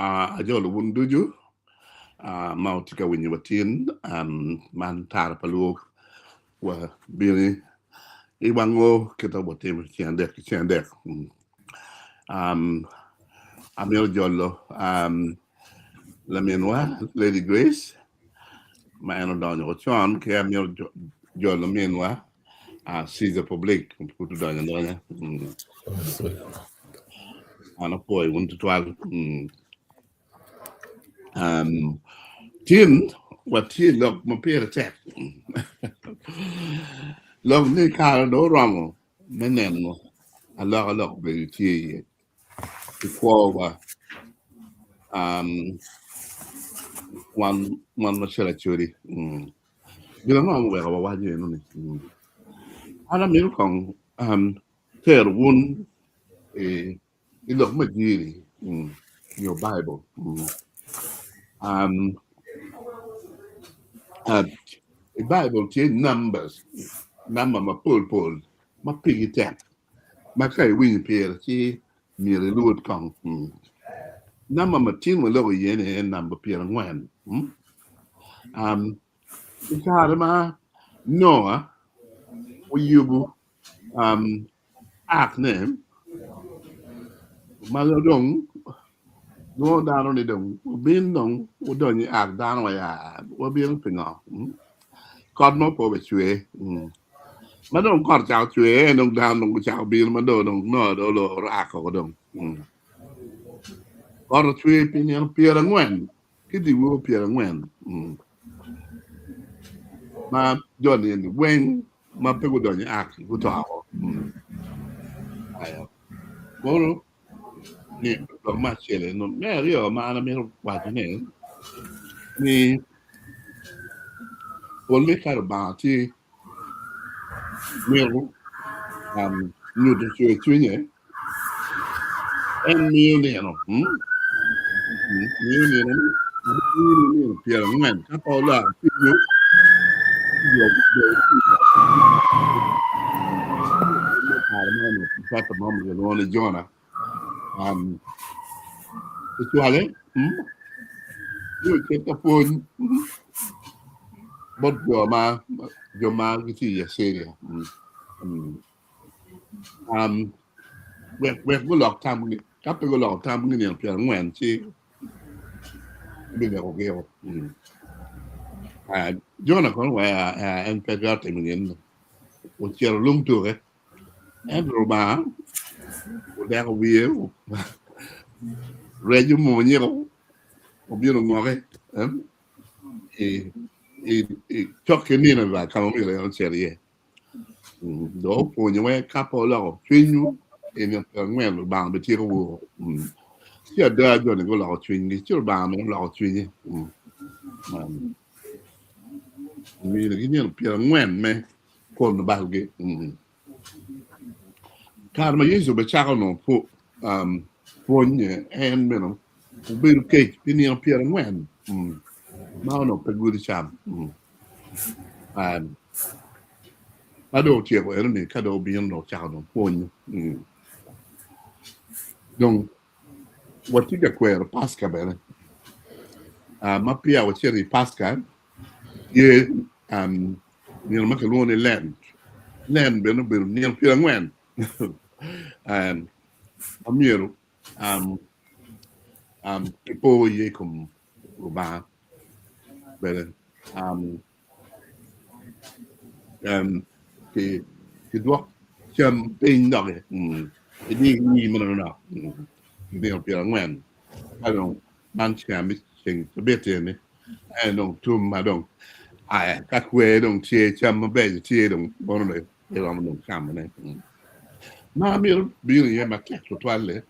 Ajolo wun ducu ma wutye ka winyo wa tin man tara pa lwok wa bino i wango kit ma watimo ceng adek ki ceng adek. Amito jolo laminwa Lady Grace ma en odonyo ko con ki amito jolo minwa Caesar Public pud odonyo adonya. An apwoyo wun tutwal. Tin watye i lok ma pire tek. Lok ni kare dong oromo me neno alokaloka obedo tye iye i kwowa wan macalo Acholi. Gin ango ma oweko wawaco eno ni? An amito kong tero wun i lok me jiri nyo Baibul. I Baibul tye numbers, namba mapol pol ma pigi tek ma ka iwinyo pire ci myero ilwod kong. Namba ma tin waloko iye-ni en namba pyerangwen. I kare ma Noa oyubo akne ma dong lwongo dano ni dong wubin dong wudony i ak dano wa ya wabino pingo kot mo pe obecwer ma dong kot ocako cwer dong dano dong gucako bino ma dong Noa dong oloro ak woko dong kot ocwer pi nino pyerangwen ki dyewor pyerangwen ma jo-ni eni weng ma pe gudonyo i ak guto woko. Kono ni lok me acel eno. Me aryo ma an amito wacone ni pole ka Lubanga tye mito nyuto cwer cwinye en miyo nino miyo nino nino pyerangwen ka pe oloko cwinyu kare mo ma kilwongo ni Jona ocwale ci ocit ka pwony bot jo ma jo ma gitye i Aciria wek wek gulok tamgi ka pe guloko tamgi nino pyerangwen ci gibinekogi-o. Jona kono en pe twero timo gin ocito lung tuke Ento Lubanga odeko wiye, rec omwonye obino ongoke cok ki Nineve ka ma myero en ocit iye. Dong opwonyowa ka pe wuloko cwinywu i nino pyerangwen Lubanga bityeko-wu. Ci ada jo-ni guloko cwinygi, ci Lubanga bene oloko cwinye. Ominigi nino pyerangwen me kono balgi. Kare ma Yecu obecako nongo pwonye, en bene obedo kec pi nino pyerangwen ma onongo pe gudo cam. Ma dong otyeko enoni, ka dong obino dong ocako dong pwonyo. Dong watye ka kwero Paska bene. Ma peya wacito i Paska, tye nino ma kilwongo ni Lent. Lent bene obedo nino pyerangwen ma myero kipo iye i kom Lubanga bene kidwok cam piny doki idi rii manok nino pyerangwen ka dong man ceng ceng cabit eni en dong tum ma dong ka kwer dong tye cam mabeco tye dong mono dong iromo dong camone. Ma myero bino iye matek tutwalle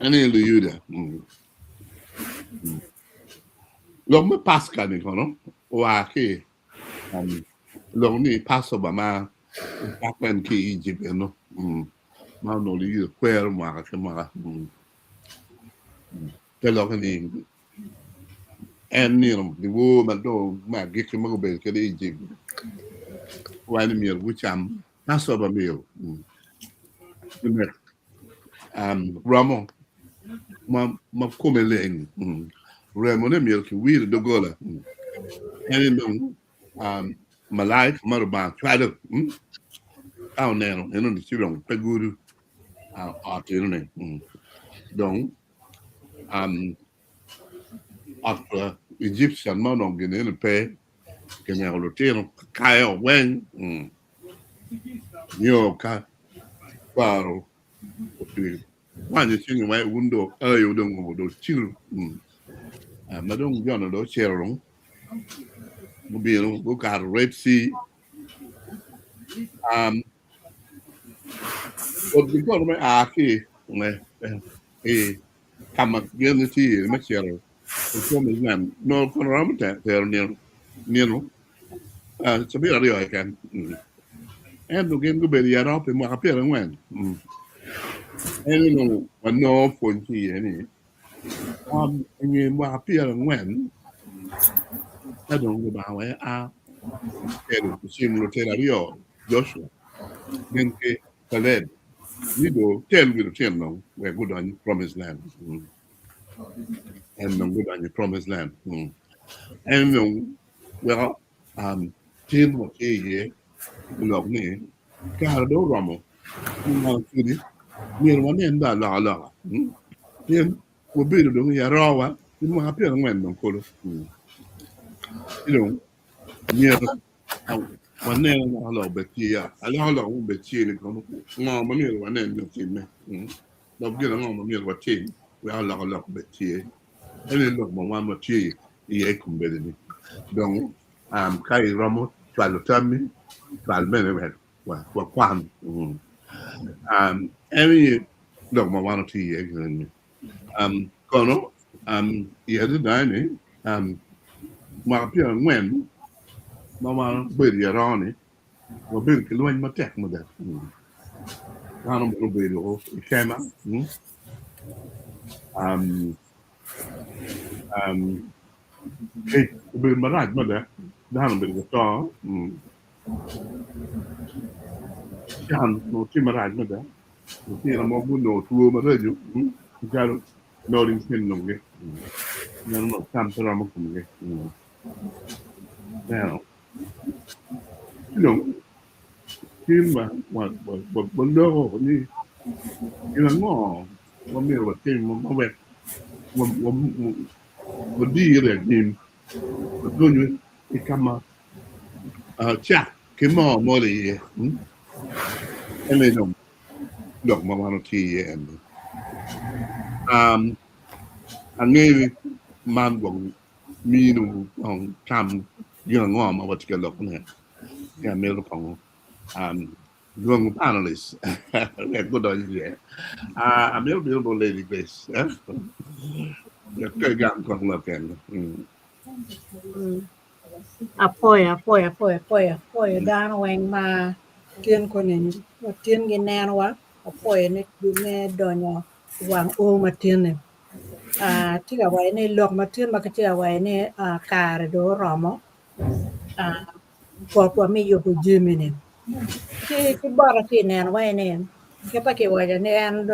en aye Luyuda. Lok me Paska ni kono oa ki lok ni Passover ma ocakke ki i Ejipt eno ma onongo Luyuda kwero mwaka ki mwaka. Te lokke ni en nino dyewor ma dong me agikki ma gubedo kwede i Ejipt wa ni myero gucam Passover meal romo. ma ma kome leng. Mm. Remone myero kiwir i doggola. Mm. En dong um, malaika ma Lubanga cwalo mm, ka oneno enoni ci dong pe gudo uh, ot enoni. Mm. Dong um, ot pa Egyptian ma onongo gin eni pe kineko lutino kayo weng mm. nio ka Paro Kwanyo cingi wek wun dong ayo dong ngo dong cilo ma dong joni dong ocito dong gubino gukato Red Sea wotgi kono me a ki i ka ma gin gitye iye me cito i Promised Land nongo kono romo tero nino cabit aryo keken ento gin gubedo i aroo pi mwaka pyerangwen. En onongo wanongo pwony ki iye ni i nge mwaka pyerangwen ka dong Lubanga wek a otelo ocimo lutelo aryo Joshua gin ki Caleb ni dong otel wi lutino dong wek gudony i Promised Land. En dong gudonyo i Promised Land. En dong weko tin watye iye lok ni kare dong oromo me pudi myero wanen dong alokaloka pien wabedo dong i arowa pi mwaka pyerangwen dong kulu ci dong myero wanen alokaloka obed tye ya alokaloka mo obed tye ni kono ngo ma myero wanen ni otimme dok gin ango ma myero watim wek alokaloka obed tye eni lok ma wan watye iye i kombeddi-ni. Dong ka iromo cwalo tammi, cwal bene wek wakwan. En aye lok ma wan watye iye gire-ni. Kono i adada ni mwaka pyerangwen ma wan wabedo i aroo-ni, wabedo ki lweny matek mada. Dano bene obedo i kema. Kec obedo marac mada, dano obedo ka to, can onongo tye marac mada, lutino mogo gunongo two maraco calo nodding syndrome gi, meno onongo cam pe romo komgi. Ineno ci dong tin waloko ni gin ango ma myero watim ma wek wadirre anyim wadonyo i ka ma cak ki moo mol iye. Ene dong lok ma wan watye iye eni. Angeyo ni man gwok mino kong tam gin ango ma watye ka lokone. Amito kong Lwongo panelists wek gudony iye. Amito bino bot Lady Grace. Wek pe igam kong lok eni. Apoyo, apoyo, apoyo, apoyo, apoyo dano weng ma tin koni tin ginenowa, apoyo ni me donyo i wang oo matin-ni. Atye ka waco ni lok matin ma kitye ka waco ni kare dong oromo Botwa me yubo jami-ni. Ki ki bota ki i neno waci ni kit ma kiwaco ni en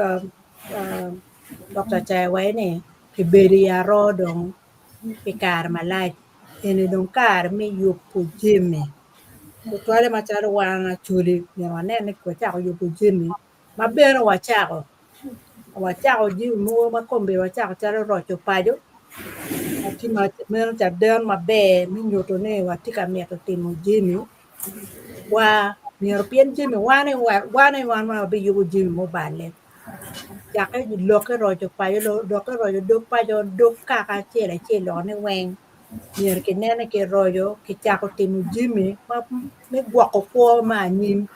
Dokta Acayi waco ni kibedo i aroo dong pi kare malac eni dong kare me yubo jami tutwalle macalo wan Acholi myero wanen ni wacako yubo jami ma bene wacako wacako jami mogo ma kombeddi wacako calo roco paco meno caden maber me nyuto ni watye ka mito timo jami wa myero pien jami wan aye wan wabiyubo jami mubale cakke lokke roco paco lokke roco dog paco dog kaka acel acel ni weng myero kinen ni kiroco kicako timo jami me gwoko kwo me anyim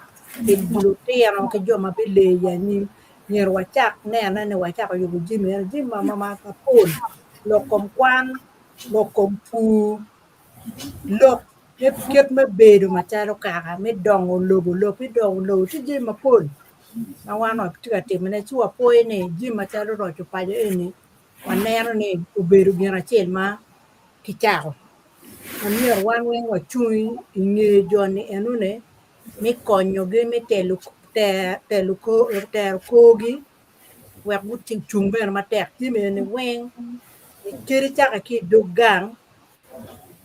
pi lutino ki jo ma bileyo i anyim myero wacak nene ni wacako yubo jami eno jami mapol lok kom kwan, lok kom pur, lok me kit me bedo macalo kaka me dongo lobo lok me dongo lobo tye jami mapol ma wan watye ka timone ci wapwoyo ni jami macalo roco paco eni waneno ni obedo gin acel ma kicako ma myero wan weng wacung i nge joni enoni me konyogi me telo tero korgi. wek gucung bene matek jami eni weng kadi cake ki i dog gang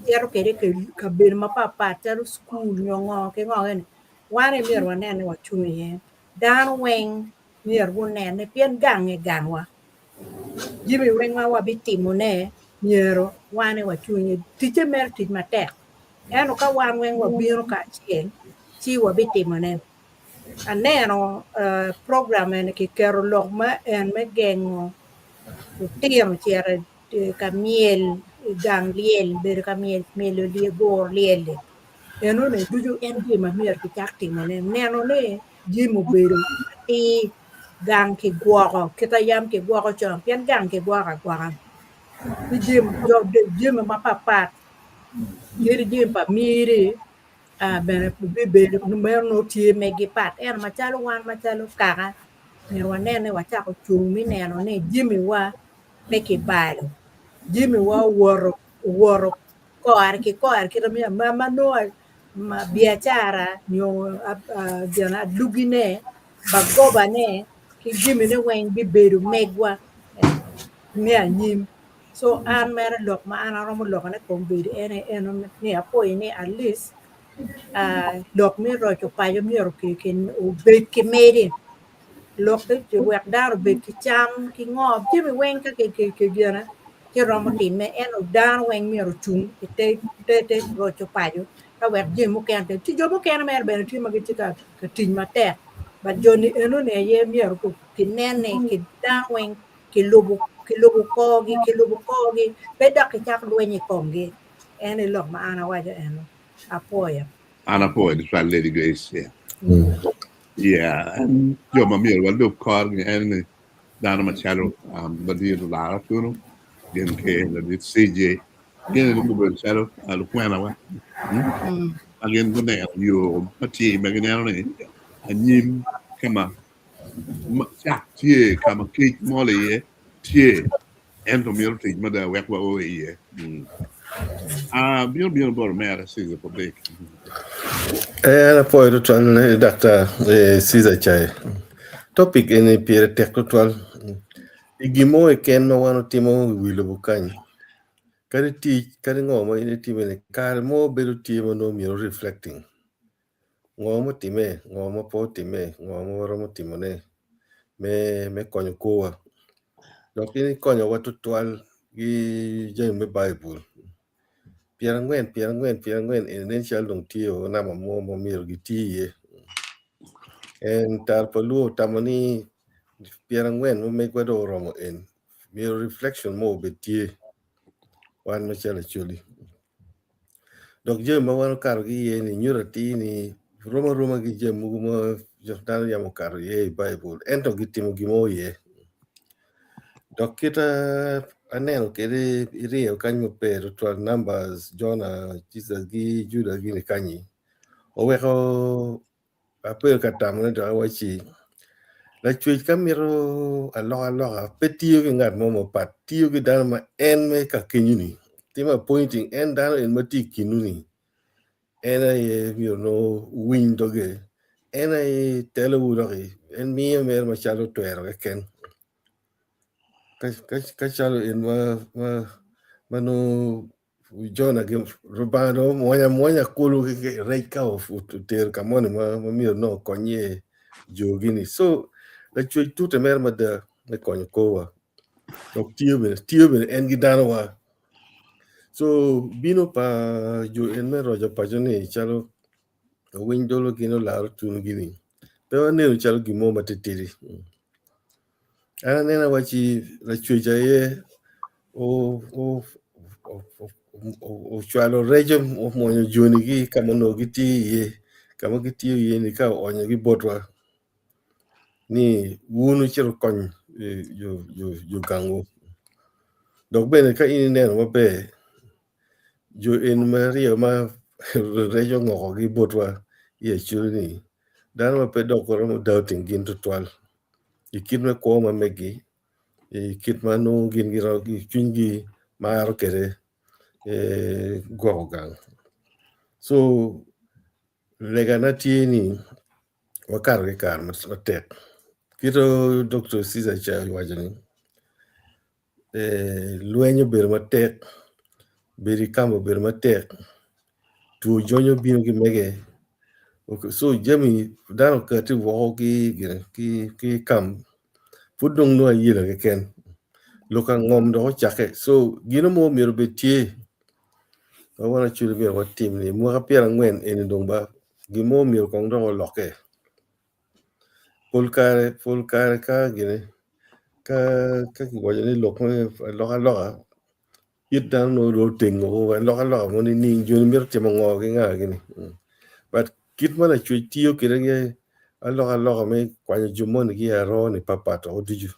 cito kwede i kabedo mapatpat calo cukul nyo ngo ki ngo eni wan aye myero wanen ni wacung iye dano weng myero gunen ni pien gangi gangwa jami weng ma wabitimone myero wan aye wacung iye ticce mere tic matek ento ka wan weng wabino kacel ci wabitimone. Aneno program eni kiketo lok ma en me gengo lutino cito ka myel i gang lyel bedo ka myel myelo guro lyel-li enoni ducu en jami ma myero kicak timone neno ni jami obedo atir gang kigwoko kit ma yam kigwoko con pien gang kigwoko agwoka ki jami mapatpat kadi jami pa miri bene bibedo meno nongo tye megi pat ento macalo wan macalo kaka myero wanen ni wacako cung me neno ni jamiwa pe kibalo jamiwa owoto owoto kore ki kore kit ma nongo biacara nyo gin alugine bagobane ki jamine weng bibedo megwa me anyim. So an mere lok ma an aromo lokone kom bedo ene eno ni apwoyo ni at least lok me roco paco myero obed ki medi lok wek dano obed ki cam ki ngo jami weng ka gine ci romo time ento dano weng myero ocung ite roco paco ka wek jami mukene otim ci jo mukene mere bene tye ma gitye ka tic matek but joni enoni aye myero kinen ni dano weng Kilubo kilubo korgi, kilubo korgi, pe dok kicako lweny i komgi. En aye lok ma an awaco eno. Apwoyo. An apwoyo tutwal Lady Grace. Yeah. Yeah, en jo ma myero walub korgi en ni dano macalo um, ladit Olara Tunu gin ki ladit CJ gin ni gubedo calo uh, lukwenawa mm? Ma gin guneno yo ma tye ma gineno ni anyim ka ma Cak tye ka ma kec mol iye tye, ento myero tic mada wek wao iye. Abino bino bot omera Caesar Public. An apwoyo tutwal Daktar Caesar Chai. Topic eni pire tek tutwal. I gin mo keken ma wan watimo i wi lobo kany, kadi tic kadi ngo ma in itimo ni kare mo bedo tye ma nongo myero reflecting. Ngo mutimme, ngo ma pe otimme, ngo ma waromo timone me me konyo kwowa. Dok in ikonyowa tutwal ki jami me Baibul. Pyerangwen, pyerangwen, pyerangwen eni nen calo dong tye o namba mo ma myero giti iye. En tar pa luo otamo ni pyerangwen ma megwa dong oromo en myero reflection mo obed tye wan macalo Acholi. Dok jami ma wan okato ki iye-ni nyuto atir ni rom aroma ki jami mogo ma dano yam okato iye i Baibul ento gitimo gin mo iye. Dok kit aneno kwede iryeyo kany maber tutwal Numbers, Jona, Jesus ki Juda gini kanyi oweko Abedo ka tamone dok awacci, 'Lacwec ka mito alokaloka pe tiyo ki ngat mo mapat, tiyo ki dano ma en me ka kenyu-ni. Timo appointing en dano eni ma tye i kinwu-ni, en aye myero nongo wuwiny doge, en aye telowu doki, en miyo mere macalo twero keken. Ka calo en ma nongo Jona gi Rubanga dong omwonyo amwonya kulu ki rec ka otero ka moni ma myero nongo okony iye jogi-ni. So lacwec tute mere mada me konyo korwa dok tiyo bene tiyo bene en ki danowa. So bino pa jo en me roco paco-ni calo owiny dolo gin olaro tungi-ni pe waneno calo gin mo matitidi. An aneno awaci lacwec aye ocwalo reco omwonyo jonigi ka ma onongo gitye iye ka ma gitiyo iye-ni ka oonyogi botwa ni wun wucit wukony jo gangwu dok bene ka in ineno maber jo eni ma aryo ma reco ongokogi botwa i Acholi-ni dano ma pe dok waromo doubting gin tutwal i kit me kwo ma megi i kit ma nongo gin cwinygi maro kwede gwoko gang so legana tye ni wakato ki i kare matek. Kit Dr. Caesar ca owaco ni lweny obedo matek, bedo i kam obedo matek, two jonyo obino ki mege so jami dano okati woko ki i kam pud dong nongo ayela keken lok angom dok ocakke so gino mo myero obed tye ma wan actually myero watim ni mwaka pyerangwen eni dong ba gin mo myero kong dok olokke. Pol kare pol kare ka gini ka ka kiwaco ni lok me alokaloka it dano nongo dong otengo woko alokaloka mo nining joni mito timo ngo ki nga gini but kit ma lacwec tiyo kwede ki alokaloka me kwanyo jo moni ki i aroo ni patpat woko ducu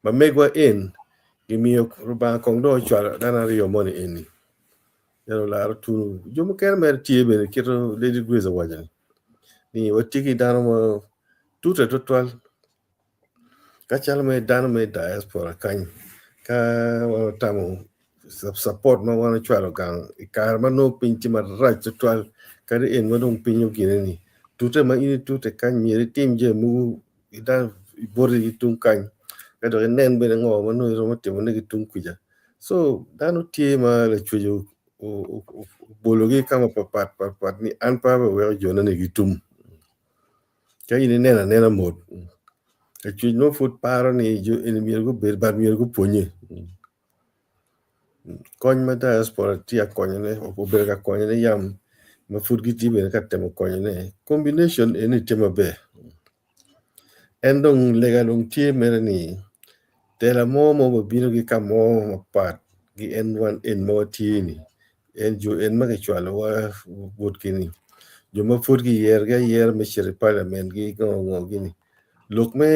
ma megwa en gimiyo Lubanga kong dong ocwalo dano aryo moni eni ento olaro tunu jo mukene mere tye bene kit ma Lady Grace owaco ni ni watye ki dano ma tute tutwal ka calo mere dano me diaspora kany ka wan watamo support ma wan ocwalo gang i kare ma nongo piny tye marac tutwal kadi en ma dong piny ogine ni tute ma in itute kany myero itim jami mogo boti ki tung kany ka dok inen bene ngo ma nongo iromo timone ki tung kuca so dano tye ma lacwec obologi ka ma patpat patpat ni an pe abiweko jona ni gitum ka in ineno anena mot lacwec nongo pud paro ni jo eni myero gubed but myero gupwonye kony ma diaspora tye ka konyone obedo ka konyone yam ma pud gitye bene ka temo konyone combination eni tye maber en dong lega dong tye mere ni tela mo ma obino ki ka mo mapat ki en wan en ma watye ni en jo en ma kicwalowa botgi ni jo ma pud kiyerogi ayera me cito i paliament gi ngo ngo gini Lok me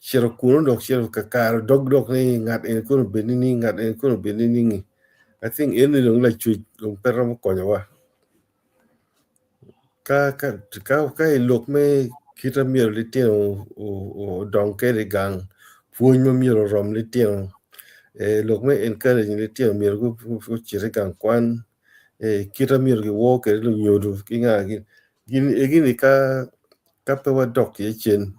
cito kunu dok cito kakare dog dok ni ngat eni kono obed nining ngat eni kono obed nining-ngi I think eni dong lacwec dong pe romo konyowa ka i lok me kit ma myero litino odong kwede i gang pwony ma myero orom litino lok me encouraging litino myero gucit i gang kwan kit ma myero giwor kwede lunyodo ki nga gin egini ka ka pe wadok iye cen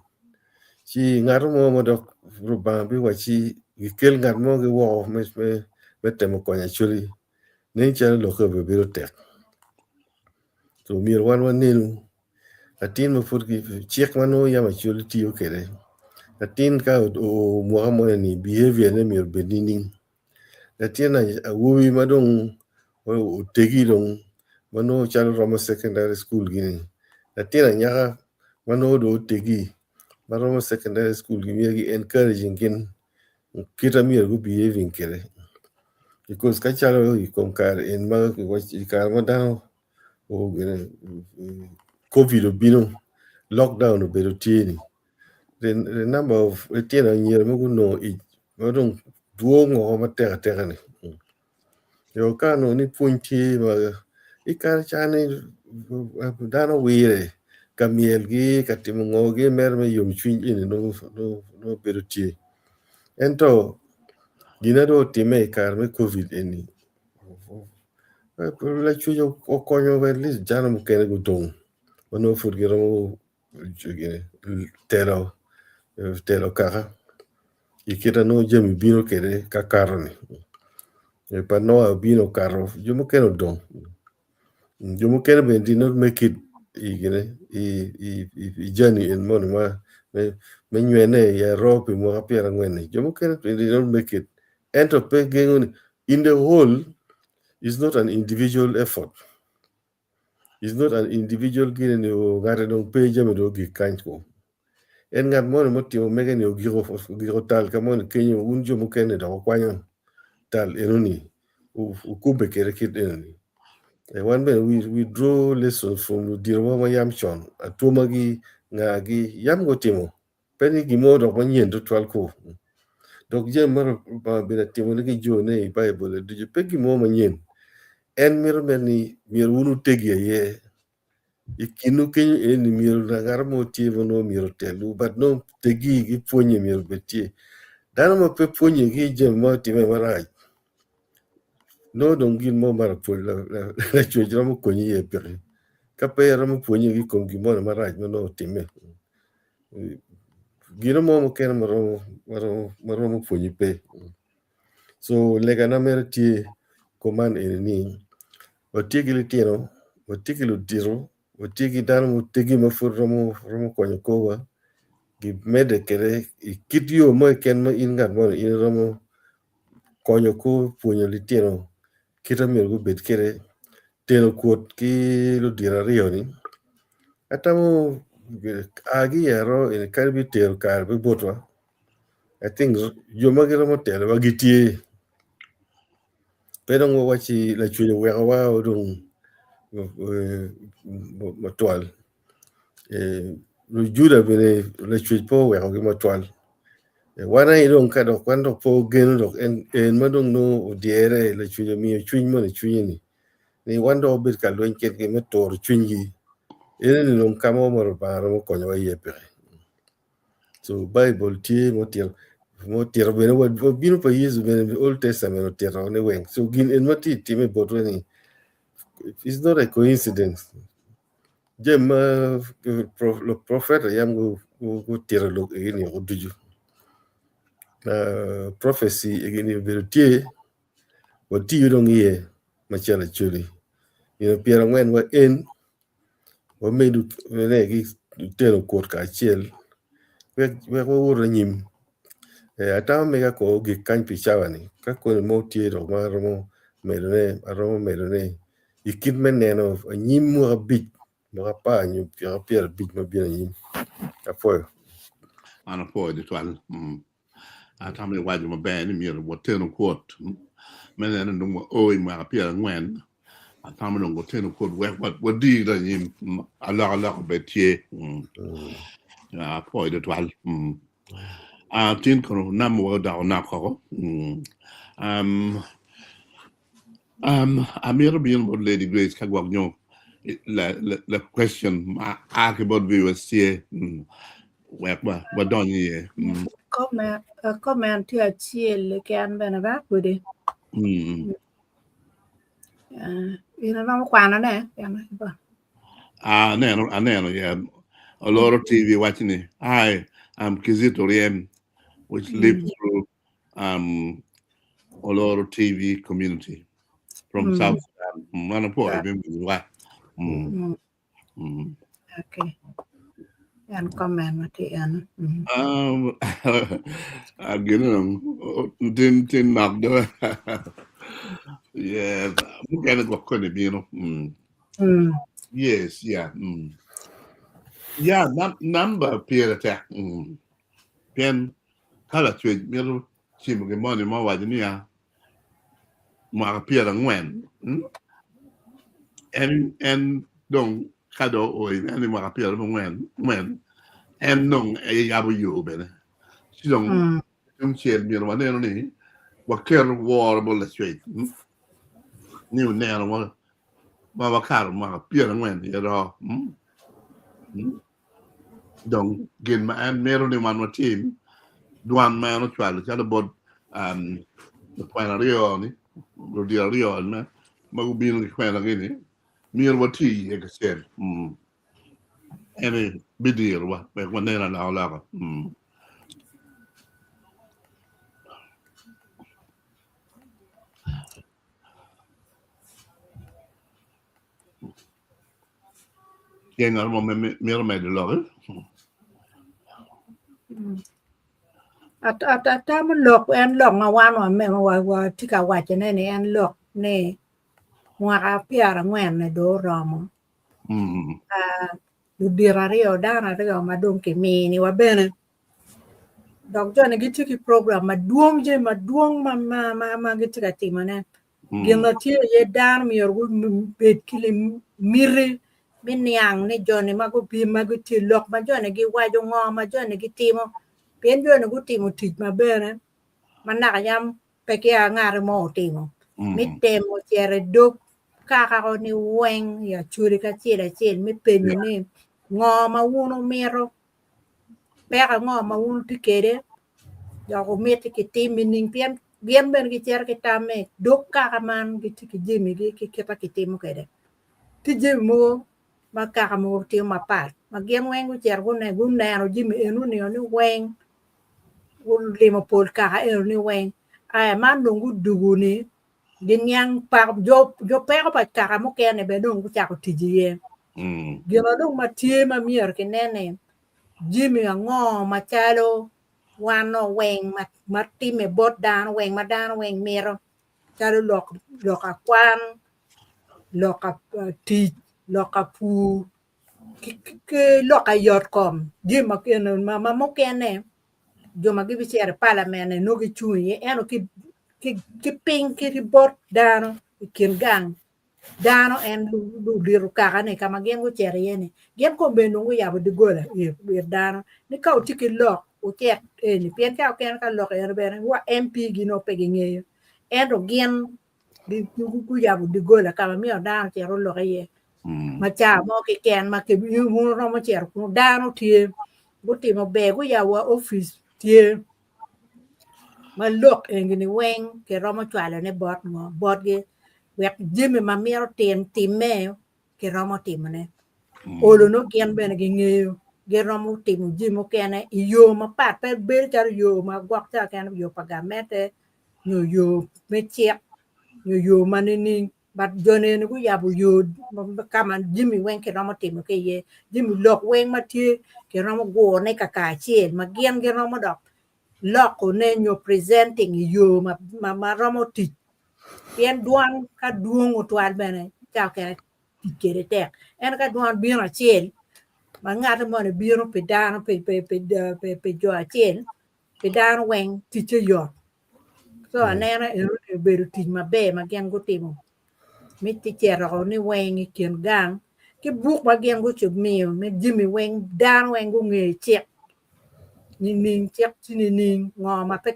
ci ngat mo ma dok Lubanga biwacci gikel ngat mo ki woko me temo konyo Acholi nen calo lokke obibedo tek so myero wan wanenu latin ma pud cik ma nongo yam Acholi tiyo kwede latin ka oo mwaka moni behavior ne myero obed nining? Latin awobi ma dong otegi dong ma nongo calo romo secondary school gini latin anyaka ma nongo dong otegi ma romo secondary school gini myero ki encouraging gin kit ma myero gu behaving kwede because ka calo i kom kare eni ma i kare ma dano covid obino lockdown obedo tye ni the number of litino anyira ma gunongo ic ma dong dwong woko matek ateka ni jo ka onongo ni pwony tye ma i kare ca ni dano wire ka myelgi ka timo ngogi mere me yomcwiny eni nongo bedo tye ento gin ma dong otimme i kare me covid eni lacwec okonyo at least dano mukene gudong ma nongo pud giromo telo telo kaka i kit ma nongo jami bino kwede ka kato-ni pa Noa obino okato jo mukene odong jo mukene bene did not make it i jami eni moni ma me nywene i aroo pi mwaka pyerangwen-ni jo mukene did not make it ento pe gengo ni in the whole is not an individual effort. Is not an individual gine ni ngate dong pe jami dong ogik kany ko. En ngat moni mutimo mege ni ogiko ogiko tal ka moni kenyo wun jo mukene dok wukwanyo tal enoni wukubbe kwede kit enoni. Wan bene we draw lessons from ludito wa ma yam con atwomagi ngagi yam gutimo pe ni gin mo dok manyen tutwal ko. Dok jami ma Lubanga obedo ka timone ki jone i Baibul ducu pe gin mo manyen. En mito mere ni myero wun wutegi aye. I kinwu kenyo eni myero ngat mo tye ma nongo myero otelwu but nongo tegi ki pwonye myero obed tye. Dano ma pe pwonye ki jami ma otime marac nongo dong gin mo ma lacwec romo konyi iye peke. Ka pe iromo pwonye ki i kom gin moni marac ma nongo otimme. Gino mo mukene ma romo ma romo ma romo pwonyi pe. So legana mere tye kuman eni ni watye ki litino, watye ki ludito, watye ki dano mutegi ma pud romo romo konyo korwa gimedde kwede i kit yo mo keken ma in ngat moni in iromo konyo kor pwonyo litino kit ma myero gubed kwede teno kwot ki ludito aryo-ni atamo a giyero eni kadi bitero kare pe botwa I think jo ma giromo telowa gitye pe dong wawacci lacwec owekowa dong matwal Lujuda bene lacwec pe owekogi matwal wan aye dong ka dok wan dok pe wageno dok en ma dong nongo odyere lacwec omiyo cwiny moni i cwinye-ni ni wan dong wabed ka lweny kwedgi me turo cwinygi eno-ni dong ka mo ma Lubanga romo konyowa iye peke. So Baibul tye ma otito ma otito bene wa bino pa Yecu bene Old Testament otito ni weng. So gin en ma tye time botwa ni it's not a coincidence. Jami ma luprofeta yam gutito lok egi-ni woko ducu. Prophecy egi-ni obedo tye watiyo dong iye macalo acholi. Nino pyerangwen wa en wamedo ki teno kwot kacel wek wawot anyim atamo mega ko ogik kany pi cawa ni ka koni mo tye dok ma aromo medone aromo medone i kit me neno anyim mwaka abic mwaka apar nyo mwaka pyerabic ma bino anyim apwoyo. An apwoyo tutwal. Atamo ni iwaco maber ni myero watenu kwot me neno ni dong wao i mwaka pyerangwen. Atamo ni dong watenu kwot wek wadir anyim alokaloka obed tye. Apwoyo tutwal. Tin kono namba wa odoko nok koko. Amito bino bot Lady Grace ka gwok nyo la question ma a ki bot viewers tye wek wadony iye. Comment tye acel keken bene ba pudi. In iromo kwanone? Aneno, aneno, yeah. Oloro TV waco ni, Hi, I'm Kizito Riem, which lives through um, Oloro TV community from South Sudan. Mano po Yeah. ibin wa. Okay. En comment ma tye eno. Gino tin tin nok do. Yeah, mukene gwok koni bino. Yes, yeah. Yeah, number pire tek. Pien Ka Lacwec mito cimo gin moni ma owaco niya, mwaka pyerangwen, en en dong ka dong oo en i mwaka pyerangwen, en dong eyabo yo bene. Ci dong tungcel myero waneno ni waketo woro bot Lacwec ni oneno ma wakato mwaka pyerangwen i aroo. Dong gin ma en mito ni wan watim, dwan ma en ocwalo calo bot lukwena aryo-ni, ludito aryo-ni ma gubino ki kwenagi-ni, myero wati iye kacel. En aye bidirowa wek wanen alokaloka. Tye ngat mo ma mito medo loki? Atamo lok en lok ma wan watye ka wacone ni en lok ni mwaka pyerangwen-ni dong oromo ludito aryo dano aryo ma dong kiminiwa bene dok joni gitye ki program madwong jami madwong ma gitye ka timone Gin ma tye iye dano myero gubed ki miti me niang ni joni ma gubino ma gitye lok ma joni giwaco ngo ma joni gitimo pien joni gutimo tic maber ma naka yam pe ki ngat mo otimo me temo cito i dog kakako ni weng i acholi ki acel acel me penyo ni ngo ma wun wumito peko ango ma wun wutye kwede dok wumiti kitim nining pien gin bene gicito ki tam ni dog kaka man gitye ki jamigi ki kit ma kitimo kwede. Tye jami mogo ma kaka mogo timo mapat. ma gin weng gucito guneno jami eno-ni ni weng gulimo pol kaka eno ni weng aya man dong gudugu-ni giniang jo peko pa kaka mukene bene dong gucako tic iye. Gin ma dong ma tye ma myero kinen ni jami ango macalo wan nongo weng ma timme bot dano weng ma dano weng mito calo lok akwan, lok tic, lok pur ki lok yot kom jami ma mukene jo ma gibicito i palamen nongo gicung iye ento ki piny ki bot dano i kin gang dano en ludito kaka-ni ka ma gin gucito iye-ni gin kong bene dong guyabo doggola it dano ni ka wutye ki lok wucit eni pien ca mukene ka lok eni bene wa MP gi nongo pe gingeyo ento gin guyabo doggola ka ma myero dano ocit olok iye ma ca mo keken ma wun wuromo cito kunu dano tye gutimo ber guyabo wa opic tye ma lok eni weng kiromo cwalone bot ngo botgi wek jami ma mito timme kiromo timone olo nongo gin bene gingeyo giromo timo jami mukene i yo mapat pe bedo calo yo ma gwok ca kene yo pa gamente nyo yo me cik nyo yo ma nining but joni eni guyabo yo ka ma jami weng kiromo timo ki iye jami lok weng ma tye kiromo gurone kakacel ma gin giromo dok lokone nyo presenting i yo ma romo tic pien dwan ka dwong otwal bene ca okene tic kwede tek ento ka dwan bino acel ma ngat moni bino pi dano pi jo acel pi dano weng ticce yot so aneno enoni obedo tic maber ma gin gutimo me cito ni weng i kin gang ki buk ma gin gumiyo me jami weng dano weng gunge cik nining cik tye nining ngo ma pe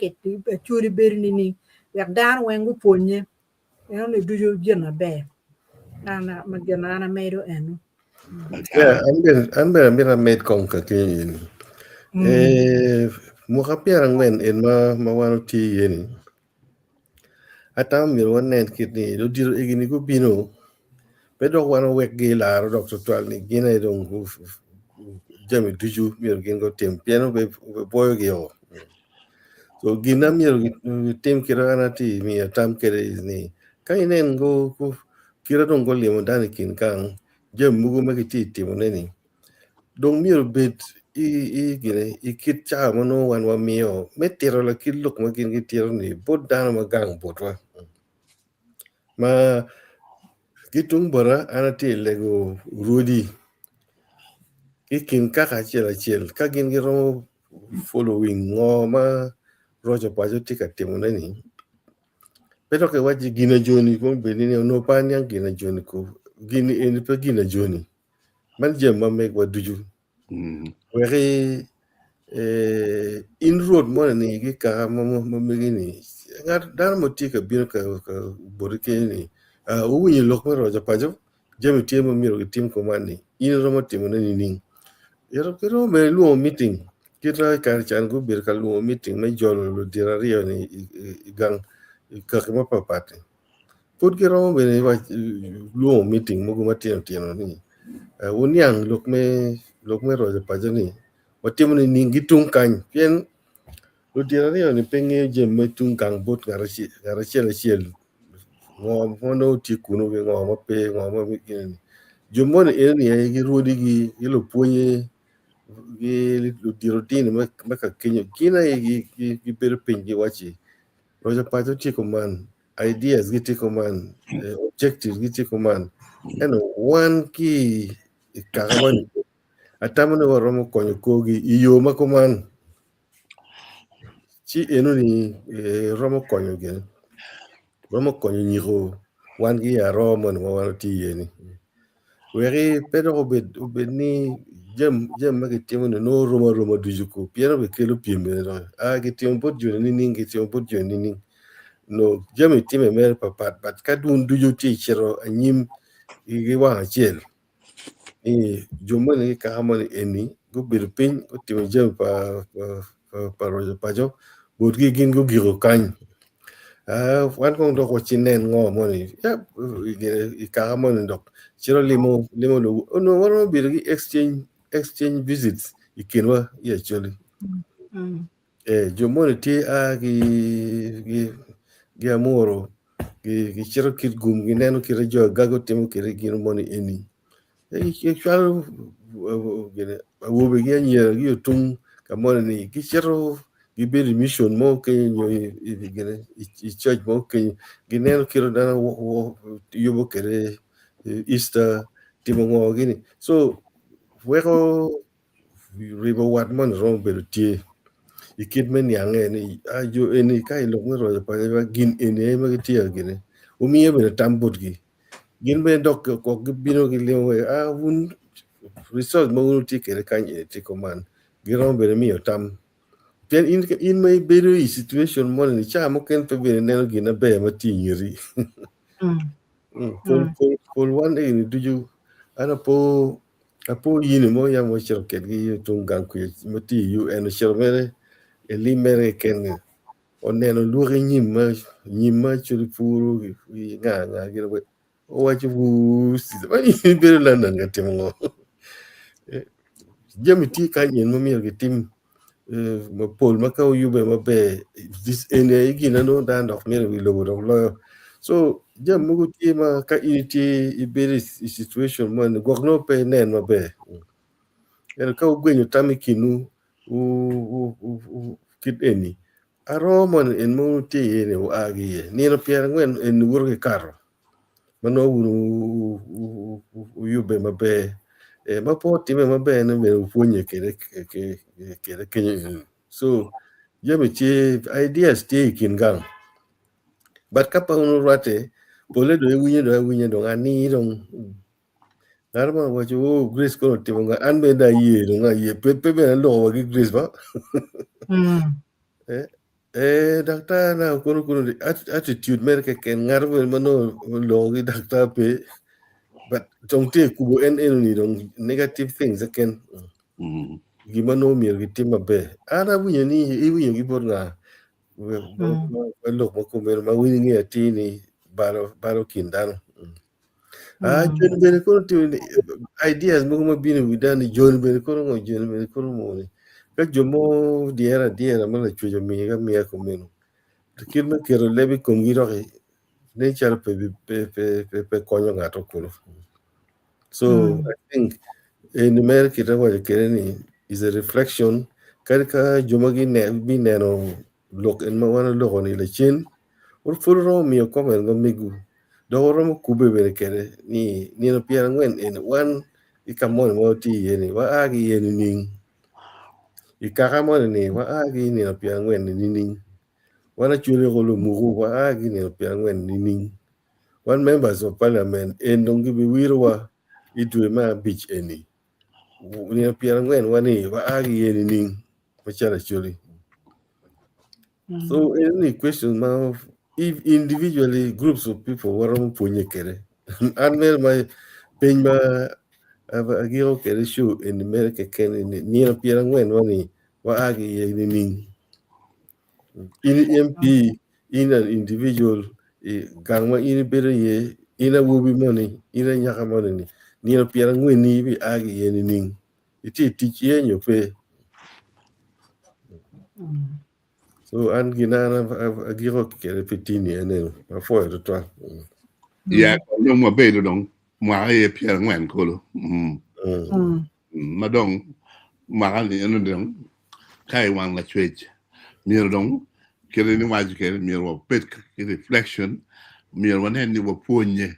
acholi bedo nining wek dano weng gupwonye enoni ducu gin maber gin ma an amedo eno. Yeah, an bene amito amed kong ka kenyo eni. Eh, mwaka 40 en ma wan otye iye ni, atamo myero wanen kit ni ludito egi-ni gubino, pe dok wan owekgi laro dok tutwal ni gin aye dong jami ducu myero gin gutim pien obibwoyogi o. So gin ma myero gitim kit ma an atye miyo tam kwede ni ka inen kite dong gulimo dano i kin gang jami mogo ma gitye ka timone-ni dong myero obed i kit cawa ma nongo wan wamiyo me tito lakit lok ma gin gitito-ni bot dano ma gang botwa ma ki tung bota an atye ka lego rwodi ki i kin kaka acel acel ka gin giromo following ngo ma roco paco tye ka timone-ni pe dok iwac ni gin ajoni kong obed ni onongo pe aniang gin ajoni ko gin eni pe gin ajoni man jami ma megwa ducu wek in rwot moni ni ki kaka ma megi ni ngat dano mo tye ka bino ka boti kenyo ni wuwinyo lok me roco paco jami tye ma myero gitim kuman ni in iromo timone nining iromo bene lwongo meeting kit ma i kare can gubedo ka lwongo meeting me jolo ludito aryo ni i gang i kaki mapapat ni pud giromo bene lwongo meeting mogo matino tino ni wuniang lok me roco paco ni watimo nining ki tung kany pien ludito aryo ni pe ngeyo jami me tung gang bot ngat acel acel ngo ma nongo tye kunu ki ngo ma pe ngo ma gini jo moni eni aye girwodigi ki lupwonye ki ludito dini me ka kenyo gin aye gibedo piny giwacci roco paco tye kuman ideas gitye kuman objectives gitye kuman ento wan ki i kaka moni atamo ni waromo konyo korgi i yo ma kuman. Ci enoni romo konyo gin romo konyo nyiko wan ki i aroo moni ma wan watye iye ni weki pe dok obed ni jami ma kitimo ni nongo rom aroma ducu ko pien obikelo pyem bene doki aa kitimo bot joni nining kitimo bot joni nining nongo jami time mere papat but ka dun ducu tye cito anyim ki wang acel. Ni jo moni ki kaka moni eni gubedo piny gutimo jami pa roco paco botgi gin gugiko kany wan kong dok wacinen ngo moni i kaka moni dok cito limo onongo waromo bedo ki exchange. exchange visits i kinwa i Acholi. Eh, jo moni tye a ki ki ki Amuru gicito Kitgum gineno kite jo Agago timo kwede gin moni eni. Gicwalo awobe ki anyira ki otung ka moni ni gicito gibedo i mission mo kenyo nyo i church mo kenyo gineno kit dano yubo kwede Easter timo ngo gini so weko ribo wat moni romo bedo tye i kit me niange ni jo eni ka i lok me roco paco gin eni aye ma gitye ka gine wumiyo bene tam botgi. Gin bene dok gwok gibino gilimo wek a wun resource ma wun wutye kwede kany eni tye kuman giromo bene miyo tam pien in, in ma ibedo i situation moni ni caa mukene pe bene ineno gin maber ma tye i ngeti. Pol, pol, pol wan eni ducu an apo apo yini mo yam wacito kedgi yo tung gang kuca ma tye i UN ocito mere i lim mere keken ni oneno lwaki nyim ma nyim ma actually puro ki nga nga gin weng owaco wuu ma in ibedo London ka timo ngo jami tye kany en ma myero gitim mapol ma ka oyube maber eni aye gin ma nongo dano dok myero wi lobo dok loyo so jami mogo tye ma ka in itye ibedo i situation moni gwok nongo pe inen maber ento ka wugwenyo tam i kinwu kit eni aroo moni en ma wutye iye ni wua ki iye nino pyerangwen eni woto ki kato ma nongo wun wuyubbe maber ma pe otime maber ni myero wupwonye kwede kenyo eni so jami tye ideas tye i kin gang but ka pe wun wurwatte pole dong iwinyo dong awinya dong ani dong Ngat mo owaco oh Grace kono otimo nga an bene dong aye dong aye pe pe bene aloko wa ki Grace ba. Eh, eh daktar na kono kono attitude mere keken ngat bene ma nongo oloko ki daktar pe but dong tye kubo en eno ni dong negative things keken. Gin ma nongo myero gitim maber. An awinyo ni iwinyo ki bot nga lok ma kumeno ma wun ingeyo atir ni balo balo kin dano. Ah, joni bene kono timo ni ideas mogo ma bino i wi dano ni joni bene kono ngo joni bene kono ngo ni ka jo mo dyere adyera ma lacwec omiyogi amiya kumeno kit me keto leb i komgi doki nen calo pe pe pe pe konyo ngato kulu so I think eni mere kite awaco kwede ni is a reflection kadi ka jo ma bineno lok en ma wan waloko ni lacen pud wuromo miyo comment ma mego dok wuromo kubbe bene kwede ni nino pyerangwen eni wan ki ka moni ma watye iye ni waa ki iye nining i kaka moni ni waa ki i nino pyerangwen ni nining wan acwali ko lumuku waa ki i nino pyerangwen nining wan members of parliament en dong gibiwirowa i dwe me abic eni nino pyerangwen wa ni waa ki iye nining macalo acholi. So any question ma if individually groups of people waromo pwonye kwede an mere ma piny ma agiko kwede show eni mere keken ni nino pyerangwen wa ni waa ki iye nining in MP in an individual gang ma in ibedo iye in awobi moni in anyaka moni ni nino pyerangwen ni ibi a ki iye nining itye i tic iye nyo pe so an gin an agiko kwede pi tini ene apwoyo tutwal. Ya dong wabedo dong mwaka aye pyerangwen kulu ma dong mwaka ni eno dong ka i wang lacwec myero dong kite ni waco kwede myero wabed ki reflection myero wanen ni wapwonye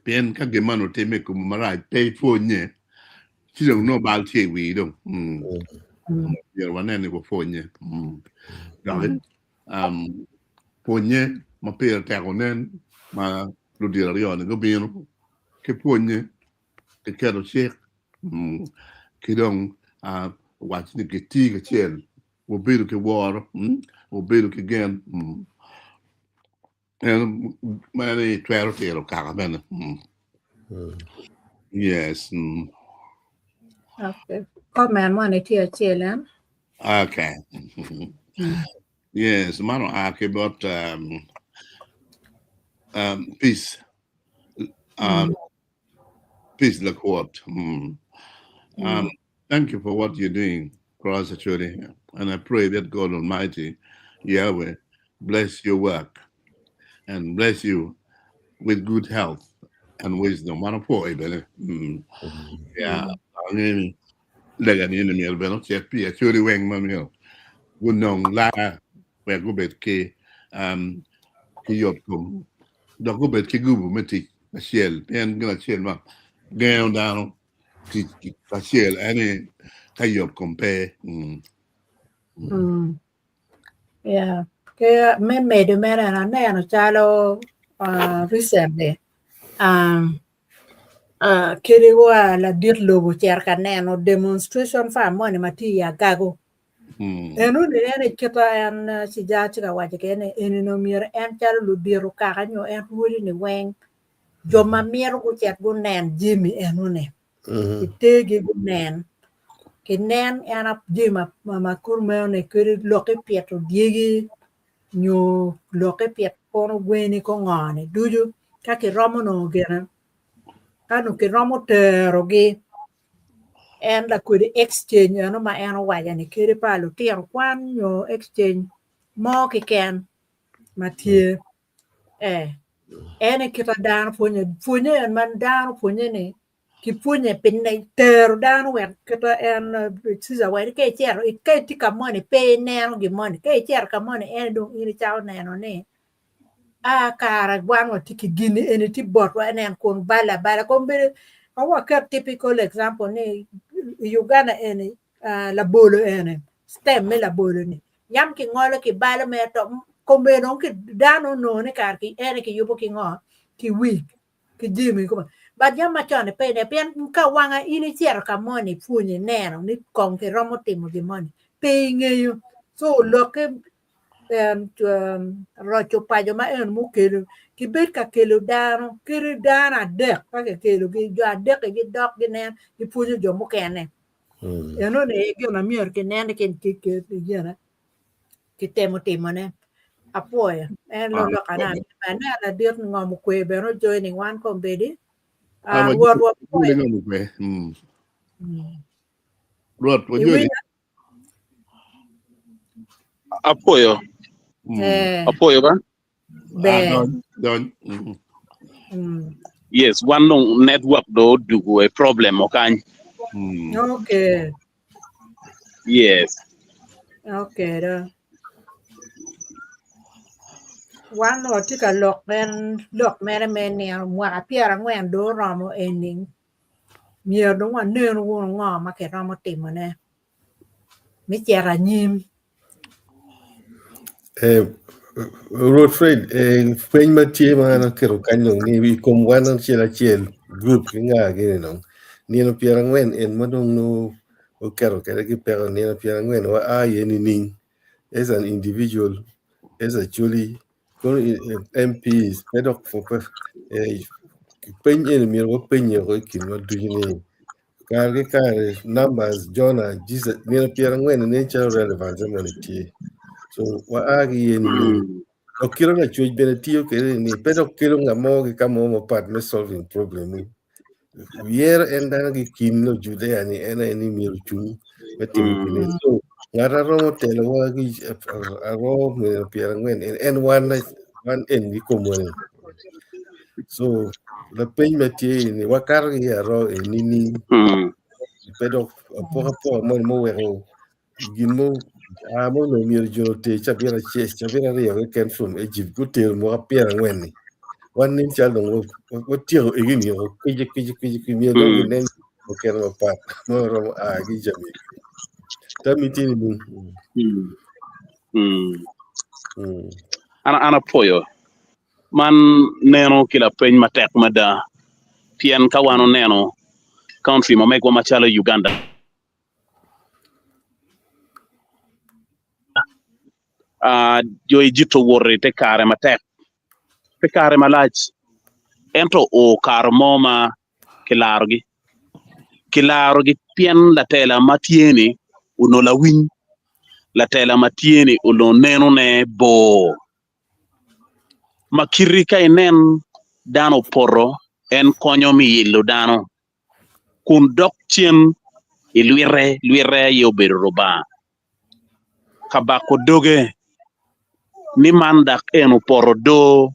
pien ka gin man otimme i komi marac pe ipwonye ci dong nongo bal tye i wii dong myero wanen ni wapwonye dok pwonye ma pire tek onen ma ludito aryo-ni gubino ki pwonye ki keto cik ki dong waco ni giti kacel wabedo ki woro wabedo ki gen en meno twero tiro kaka bene yes. Okay. Comment moni tye acel eh? Okay. Yes, man oa ki bot Peace. Peace Lakwot. Thank you for what you're doing for us, Acholi. And I pray that God Almighty, Yahweh, bless your work and bless you with good health and wisdom. Wan opwoyi bene. Mm. Yeah. Angeyo ni lega ni myero bene ocit pi Acholi weng ma myero gunong laa wek gubed ki um, ki yotkom dok gubed ki gubu me tic acel pien gin acel ma gengo dano tic kacel en ni ka yotkom pe. Mm. Mm. Yeah. Ke me medo mere an aneno calo uh, recently um, uh, kadi wa ladit lobo ocito ka neno demonstration farm moni ma tye i Agago. Mm. Enoni en i kita en eh, Cija tye ka waco kede ni enini omyero en calo ludito kaka nyo en rwodi ni weng jo ma mito gucit gunen jami enoni kitergi gunen kinen en jami ma kumeno kadi lok ipito dyegi nyo lok ipito kono gweni ko ngo ni ducu ka kiromo nongo gine ka nongo kiromo terogi en lakwede exchange eno ma en owaco ni kadi pa lutino kwan nyo exchange mo keken ma tye Eh, en i kita dano pwonye, pwonye en ma dano pwonye ni kipwonye pi tero dano wek kita en Caesar wek ka icito ka itye ka moni pe ineno gin moni ka icito ka moni en dong in icako neno ni a kara wan watye ki gini eni tye botwa nen kun bale abala kombeddi ka waket typical example ni i Uganda eni labolo eni stem me labolo ni yam kingolo kibalo mere to kome dong dano onongo ni kare ki en kiyubo ki ngo ki wig ki jami koma but yam macon ni pe pien ka wanga in icito ka moni ipwonyo ineno ni kong kiromo timo gin moni pe ingeyo so lokke roco paco ma en mukelo kibed ka kelo dano kadi dano adek ka kikelogi jo adek-ki gidok ginen gipwonyo jo mukene Enoni aye gin ma myero kinen ni gine kitemo timone. Apwoyo en lok aneno ladit ngom okwe bene ojoining wan kombeddi. Rwot wapwoyo. Rwot wajoli. Apwoyo. Apwoyo ba. Ber. Dony. Yes, wan dong network do odugo e problem okany. Okay. Yes. Okay do. Wan watye ka lok en lok mere me nino mwaka pyerangwen dong oromo eni myero dong wanen wunu ngo ma kiromo timone me cito anyim. Eh, Rwot Fred, eh, peny ma tye ma an aketo kany dong ni i kom wan acel acel group ki nga gini dong nino pyerangwen en ma dong nongo oketo kwede ki peko nino pyerangwen wa a iye nining as an individual as acholi kono MPs pe dok eh, peny eni myero wapenye woko i kinwa ducu ni Kare ki kare numbers Jonah Jesus nino pyerangwen nen calo relevance moni tye so wa a ki iye nining dok kite lacwec bene tiyo kwede ni pe dok kelo ngat mo ki ka mo mapat me solving problem yero en dano ki kin Lujudea ni en aye ni myero ocung me timo gini so ngat a romo telowa ki aroo nino pyerangwen en wan wan en ki komwa ni So lapeny ma tye ni wakato ki i aroo eni nining? Pe dok apokapoka moni muweko gin mo a ma onongo myero jo oter cabit acel cabit aryo keken from Egypt gutero mwaka pyerangwen-ni wan nen calo dong watyeko egini woko kwici kwici kwici kwici myero dong ginen mukene mapat ma oromo a ki i jami egi. Tammi tye nining? An apwoyo Man neno ki lapeny matek mada pien ka wan oneno country ma megwa macalo Uganda, jo Egypt owoto i te kare matek pi kare malac ento oo kare mo ma kilarogi. Kilarogi pien latela ma tye-ni onongo lawiny, latela ma tye-ni onongo nenone bor. Ma kiti ka inen dano opoto en konyo me yilo dano kun dok cen I lwite, lwite aye obedo Rubanga. Ka bako doge ni man dak en opoto do,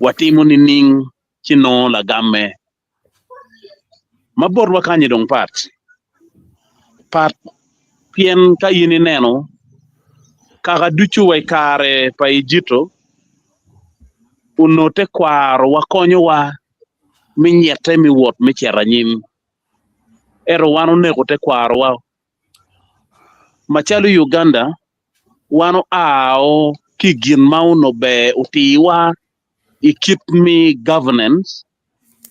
watimo nining ci nongo lagamme? Ma botwa kany-nyi dong pat pat pien ka in ineno kaka ducu wa i kare pa Ejipto onongo tekwarowa konyowa me nyette me wot me cito anyim ento wan oneko tekwarowa macalo Uganda wan oao ki i gin ma onongo ber otiwa i kit me governance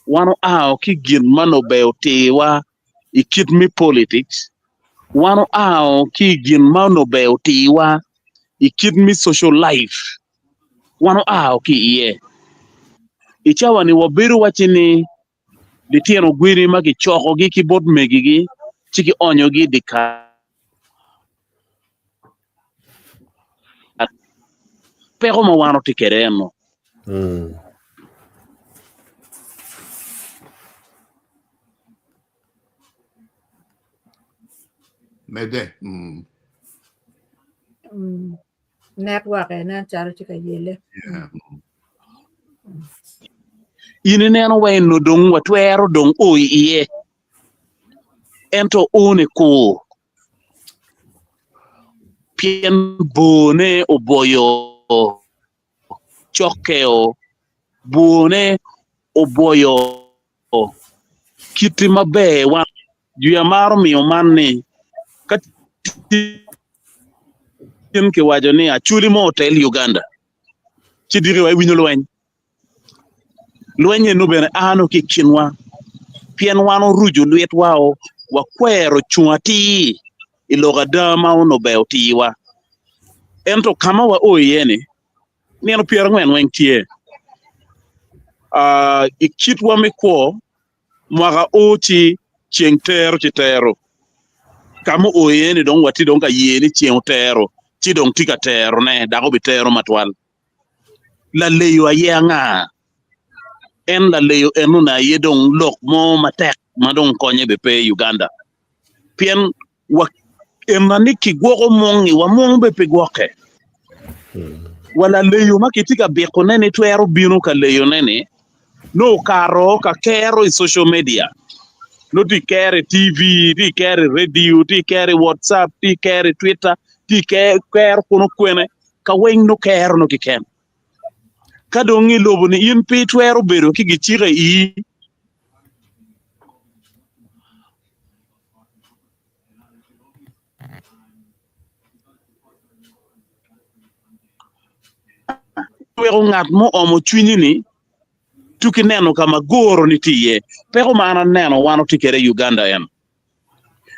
wan oao ki gin ma onongo ber otirwa i kit me politics, wan oao ki gin ma onongo ber otirwa i kit me social life, wan oao ki iye. I cawa-ni wabedo waci ni litino gweni ma kicokogi ki bot megigi ci kionyogi i dyekal. Peko ma wan watye kwede eno. Medde. Network nen calo tye ka yelle. In ineno wa eno dong watwero dong o iye ento one kur. Pien bone obwoyo cokkeo, bwone obwoyo kite maber. Wan jwi amaro miyo man ni ka tin kiwaco ni Acholi mo otel Uganda ci diki wa iwinyo lweny. Lweny eno bene a nongo ki i kinwa, pien wan oruco lwitwa-o, wakwero cung atir i lok ada ma onongo ber otirwa. Ento ka ma wao iye-ni, nino pyerangwen weng tye. I kitwa me kwo, mwaka o ci ceng tero ci tero. Ka ma oo iye-ni dong watye dong ka ye ni ceng otero, ci dong tye ka terone dok obitero matwal. Laleyo aye anga? En laleyo enoni aye dong lok mo matek ma dong konye be pe i Uganda. Pien wa ena ni kigwoko mong-ngi, wa mong be pe gwokke. Wa laleyo ma kitye ka bikone ni twero bino ka leyone-ni, nongo okato ka kero i social media, nongo tye kero i TV, tye kero i radio, tye kero i WhatsApp, tye kero i Twitter, tye kero kunu kwene. Ka weng nongo kero nongo keken. Ka dong i lobo-ni in pe itwero bedo ki gicika i ii. Weko ngat mo omo cwinyi-ni tuki neno ka ma goro-ni tye iye. Peko ma an aneno wan watye kwede i Uganda en.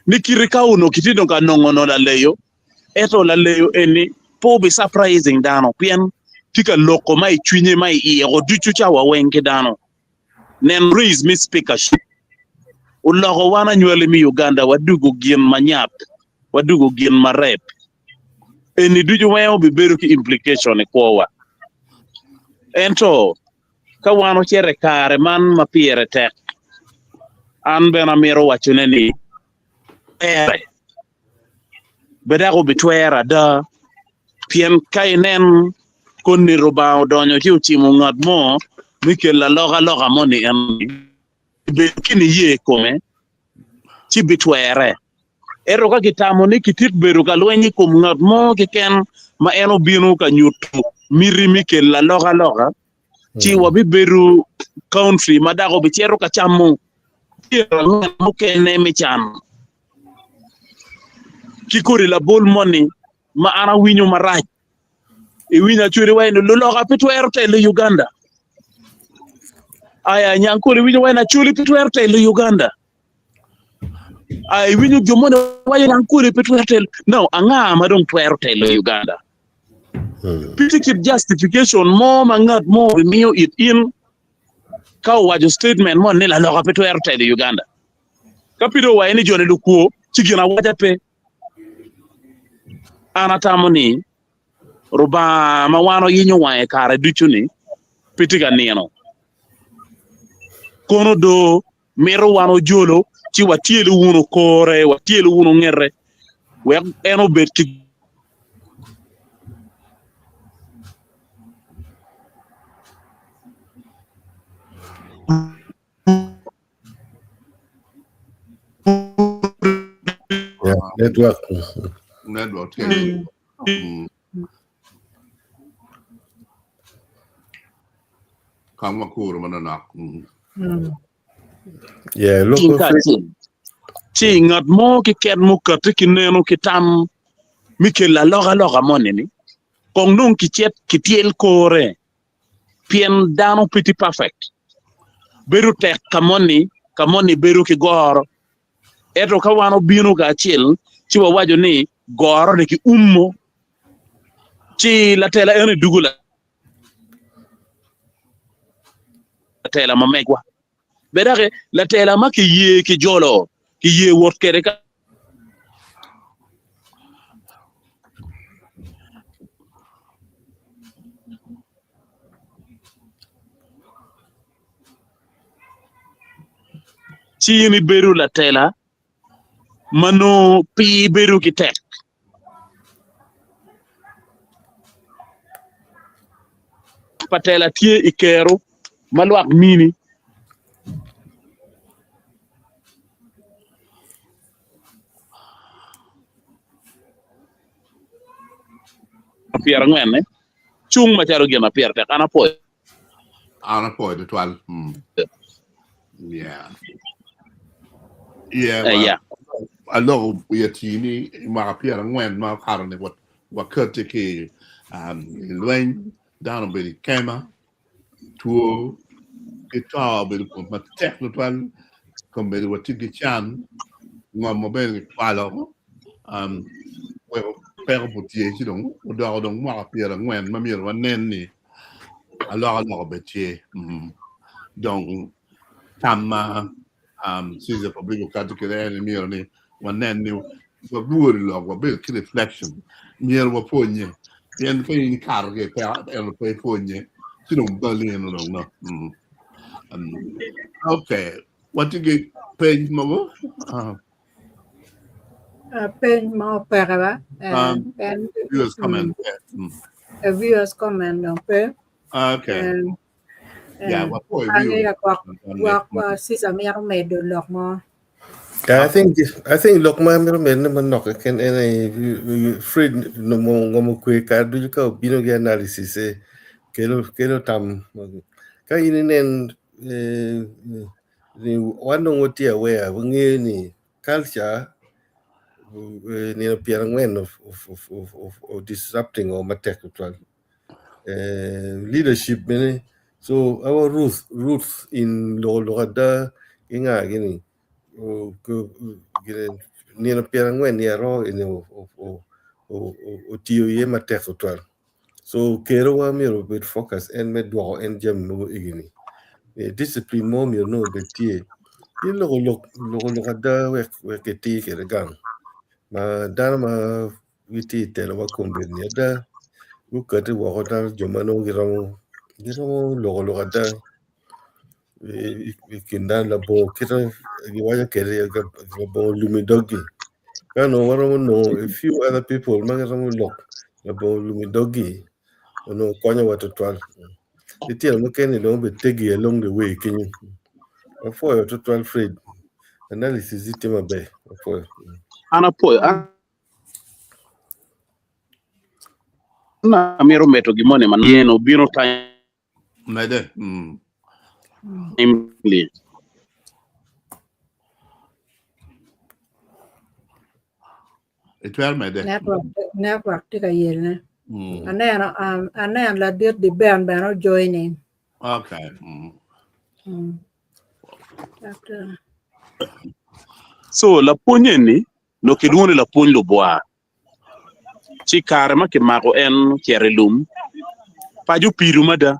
Ni kite ka onongo kitye dong ka nongo nongo laleyo, ento laleyo eni pe obi surprising dano pien tye ka loko ma i cwinye ma i iye ko ducu cawa weng ki dano. Nen raise me speakership oloko wan anywali me Uganda wadugo gin ma nyap, wadugo gin ma rep. Eni ducu weng obi bedo ki implication i kwowa. Ento Ka wan ocito i kare man ma pire tek, an bene amito wacone ni, Twere. Be dok obitwero ada? Pien ka inen koni Rubanga odonyo ci ocimo ngat mo me kelo alokaloka moni en-ni, ibedo ki niye i kome, ci bitwere. Ento ka kitamo ni kitik bedo ka lweny i kom ngat mo keken ma en obino ka nyuto miti me kelo alokaloka, ci wabibedo country ma dako bicito ka camo pyerangwen mukene me can. Ki kodi labol moni ma an awinyo marac, iwinyo acwali waci ni luloka pe twero telo Uganda. Aya Nyankole iwinyo waci ni Acholi pe twero telo Uganda. Aya iwinyo jo moni waco ni Ankole pe twero telo. No, anga ma dong twero telo Uganda? Pe tye kit justification mo ma ngat mo obimiyo it in ka owaco statement moni ni laloka pe twero telo Uganda. Ka pe dong owaco ni joni lukwo, ci gin awaca pe. An atamo ni Rubanga ma wan oyinyo wange kare ducu-ni pe tye ka nino. Kono do mito wan ojolo. Ci watyelo wunu kore, watyelo wunu ngete, wek en obed ki Yeah, network. Network tye. Kong wakuru manonok. Yeah, Cing local kacel. Ci ngat mo keken mukati ki neno ki tam me kelo alokaloka moni-ni, kong dong kicit kityel kore, pien dano pe tye perfect. Bedo tek ka moni, ka moni bedo ki goro. Ento ka wan obino kacel, ci wawaco ni goro-ni kiumo, ci latela eno dwogo latela ma megwa. Bed dok latela ma kiye ki jolo, kiye wot kwede ka ci in ibedo latela ma nongo pe ibedo ki tek. Pa tela tye i kero ma lwak mini. Pyerangwen-ne cung macalo gin ma pire tek. An apwoyo. An apwoyo tutwal. Mm. Yeah. Yeah, Eh, well, yeah. aloko wiye tii ni i mwaka pyerangwen ma okato ni wa- wakati ki um, i lweny, dano obedo i kema, two ki to obedo kwom matek tutwal, kombeddi watye ki can, ngom ma bene kikwalo, um, weko peko pud tye ci dong odoko dong mwaka pyerangwen ma myero wanen ni alokaloka bene tye. Mm. Dong tam ma um, Caesar Fabrico okato kwede en ni myero ni wanen ni wagwori lok, wabedo ki reflection, myero wapwonye. Pien ka in ikato ki i peko ento pe ipwonye, ci dong bali eno dong no. Mm. Um, okay, watye ki peny mogo? Uh, Peny mo peke ba? Um, En, viewers comment. Yeah. A viewers comment dong pe. Okay. Yeah, wapwoyo Angeyo viewers. gwok gwok Caesar mito medo lok mo. I think lok ma mito medone manok keken en aye Fred ngomo kwe kare ducu ka obino ki analysis eh, kelo kelo tam ka in inen eh, ni wan dong watye aware wangeyo ni culture eh, nino pyerangwen of, of, of, of, of, of disrupting o matek tutwal eh, leadership bene so our roots roots in loko lok ada ki nga gini o- ko- gine nino pyerangwen ni aro eni otiyo iye matek tutwal so kerowa myero obed focus en me dwoko en jami mogo egini Eh, discipline mo myero nongo obed tye ki loko lok loko lok ada wek wek kiti kwede gang ma dano ma gitye i telowa kombeddi ni ada gukati woko dano jo ma nongo giromo giromo loko lok ada i i kin dano labongo kite giwaco kwede labongo lum i doggi ka onongo waromo nongo a few other people ma giromo lok labongo lum i doggi onongo konyowa tutwal litino mukene dong obedo tegi along the way kenyo apwoyo tutwal Fred analysis tye maber apwoyo. An apwoyo. An amito medo gin moni manyen obino Mede. Mm. timely. Itwero mede. Network network tye ka yelne. Mm. Aneno um, aneno ladit di Ben bene ojoining. Okay. Mm. Mm. After- So lapwony eni nongo kilwongo ni lapwony lubwa. Ci kare ma kimako en ocito i lum, paco opido mada.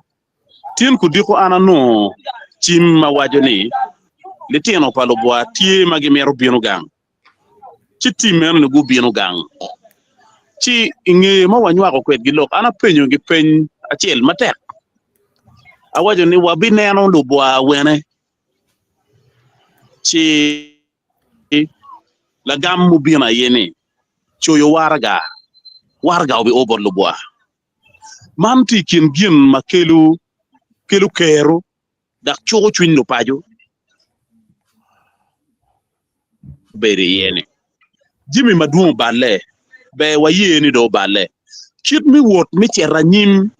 Tin kudiko an anongo cim ma waco ni litino pa lubwa tye ma gimito bino gang. Ci tim meno ni gubino gang. Ci i ngeye ma wanywako kwedgi lok, an apenyogi peny acel matek. Awaco ni wabineno lubwa awene. Ci. Lagam mubino aye ni, Coyo waraga, waraga obio bot lubwa. Man tye i kin gin ma kelo kelo kero dok cuko cwiny lupaco bedo iye-ni. Jami madwong oballe, ber waye ni dong oballe. Kit me wot me cito anyim,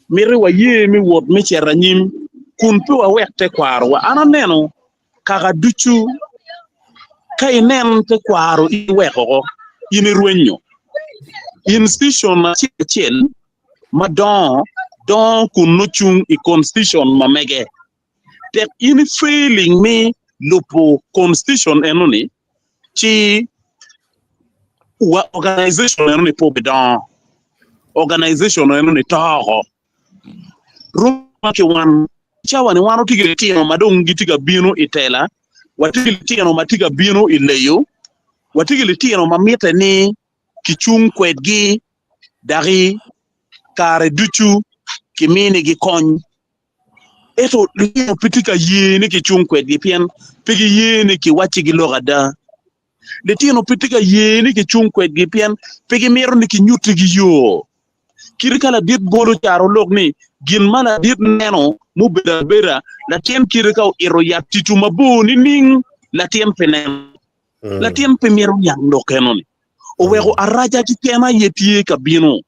miti waye me wot me cito anyim kun pe wawek tekwarowa. An aneno kaka ducu ka inen tekwaro iweko oko, in irwenyo. Institution acel acel madongo dongo kun nongo cung i constitution ma mege. Tek in i failing me lubo constitution eno-ni, ci wa organization eno-ni pe obidongo, organization eno-ni to oko. Roma ki wan cawa ni wan watye ki litino ma dong gitye ka bino i tela, watye ki litino ma tye ka bino i leyo, watye ki litino ma mitte ni kicung kwedgi daki kare ducu kiminigi kony. Ento litino pe tye ka ye ni kicung kwedgi pien pe giye ni kiwaccigi lok ada. Litino pe tye ka ye ni kicung kwedgi pien pe gimito ni kinyutigi yo. Kit ka ladit bolo carolok ni gin ma ladit neno mubedo abeda, latin kite ka oito yat titu mabor nining, latin pe neno. Latin pe mito niang lok eno-ni. Oweko araca keken aye tye ka bino.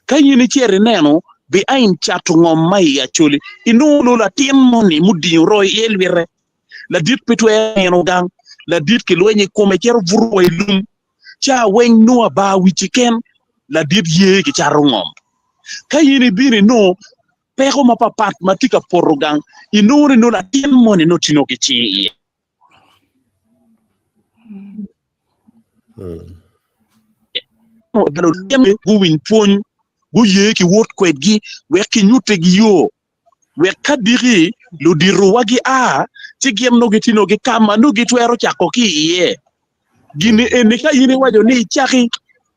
Ka in icito ineno behind cato ngom ma i Acholi, inongo nongo latin moni mudingo royo iye lwite. Ladit pe twero nino gang, ladit kilwenyo i kome cito buto wa i lum. Ca weng nongo abar wic keken, ladit ye kicato ngom. Ka in ibino inongo peko mapapat ma tye ka poto gang, inongo ni nongo latin moni nongo tye nongo ki cing iye. Guwiny pwony, guye ki wot kwedgi wek kinyutigi yo, wek ka diki luditowa gia, ci gin nongo gitye nongo ki ka ma nongo gitwero cako ki iye. Gin eni ka in iwaco ni icaki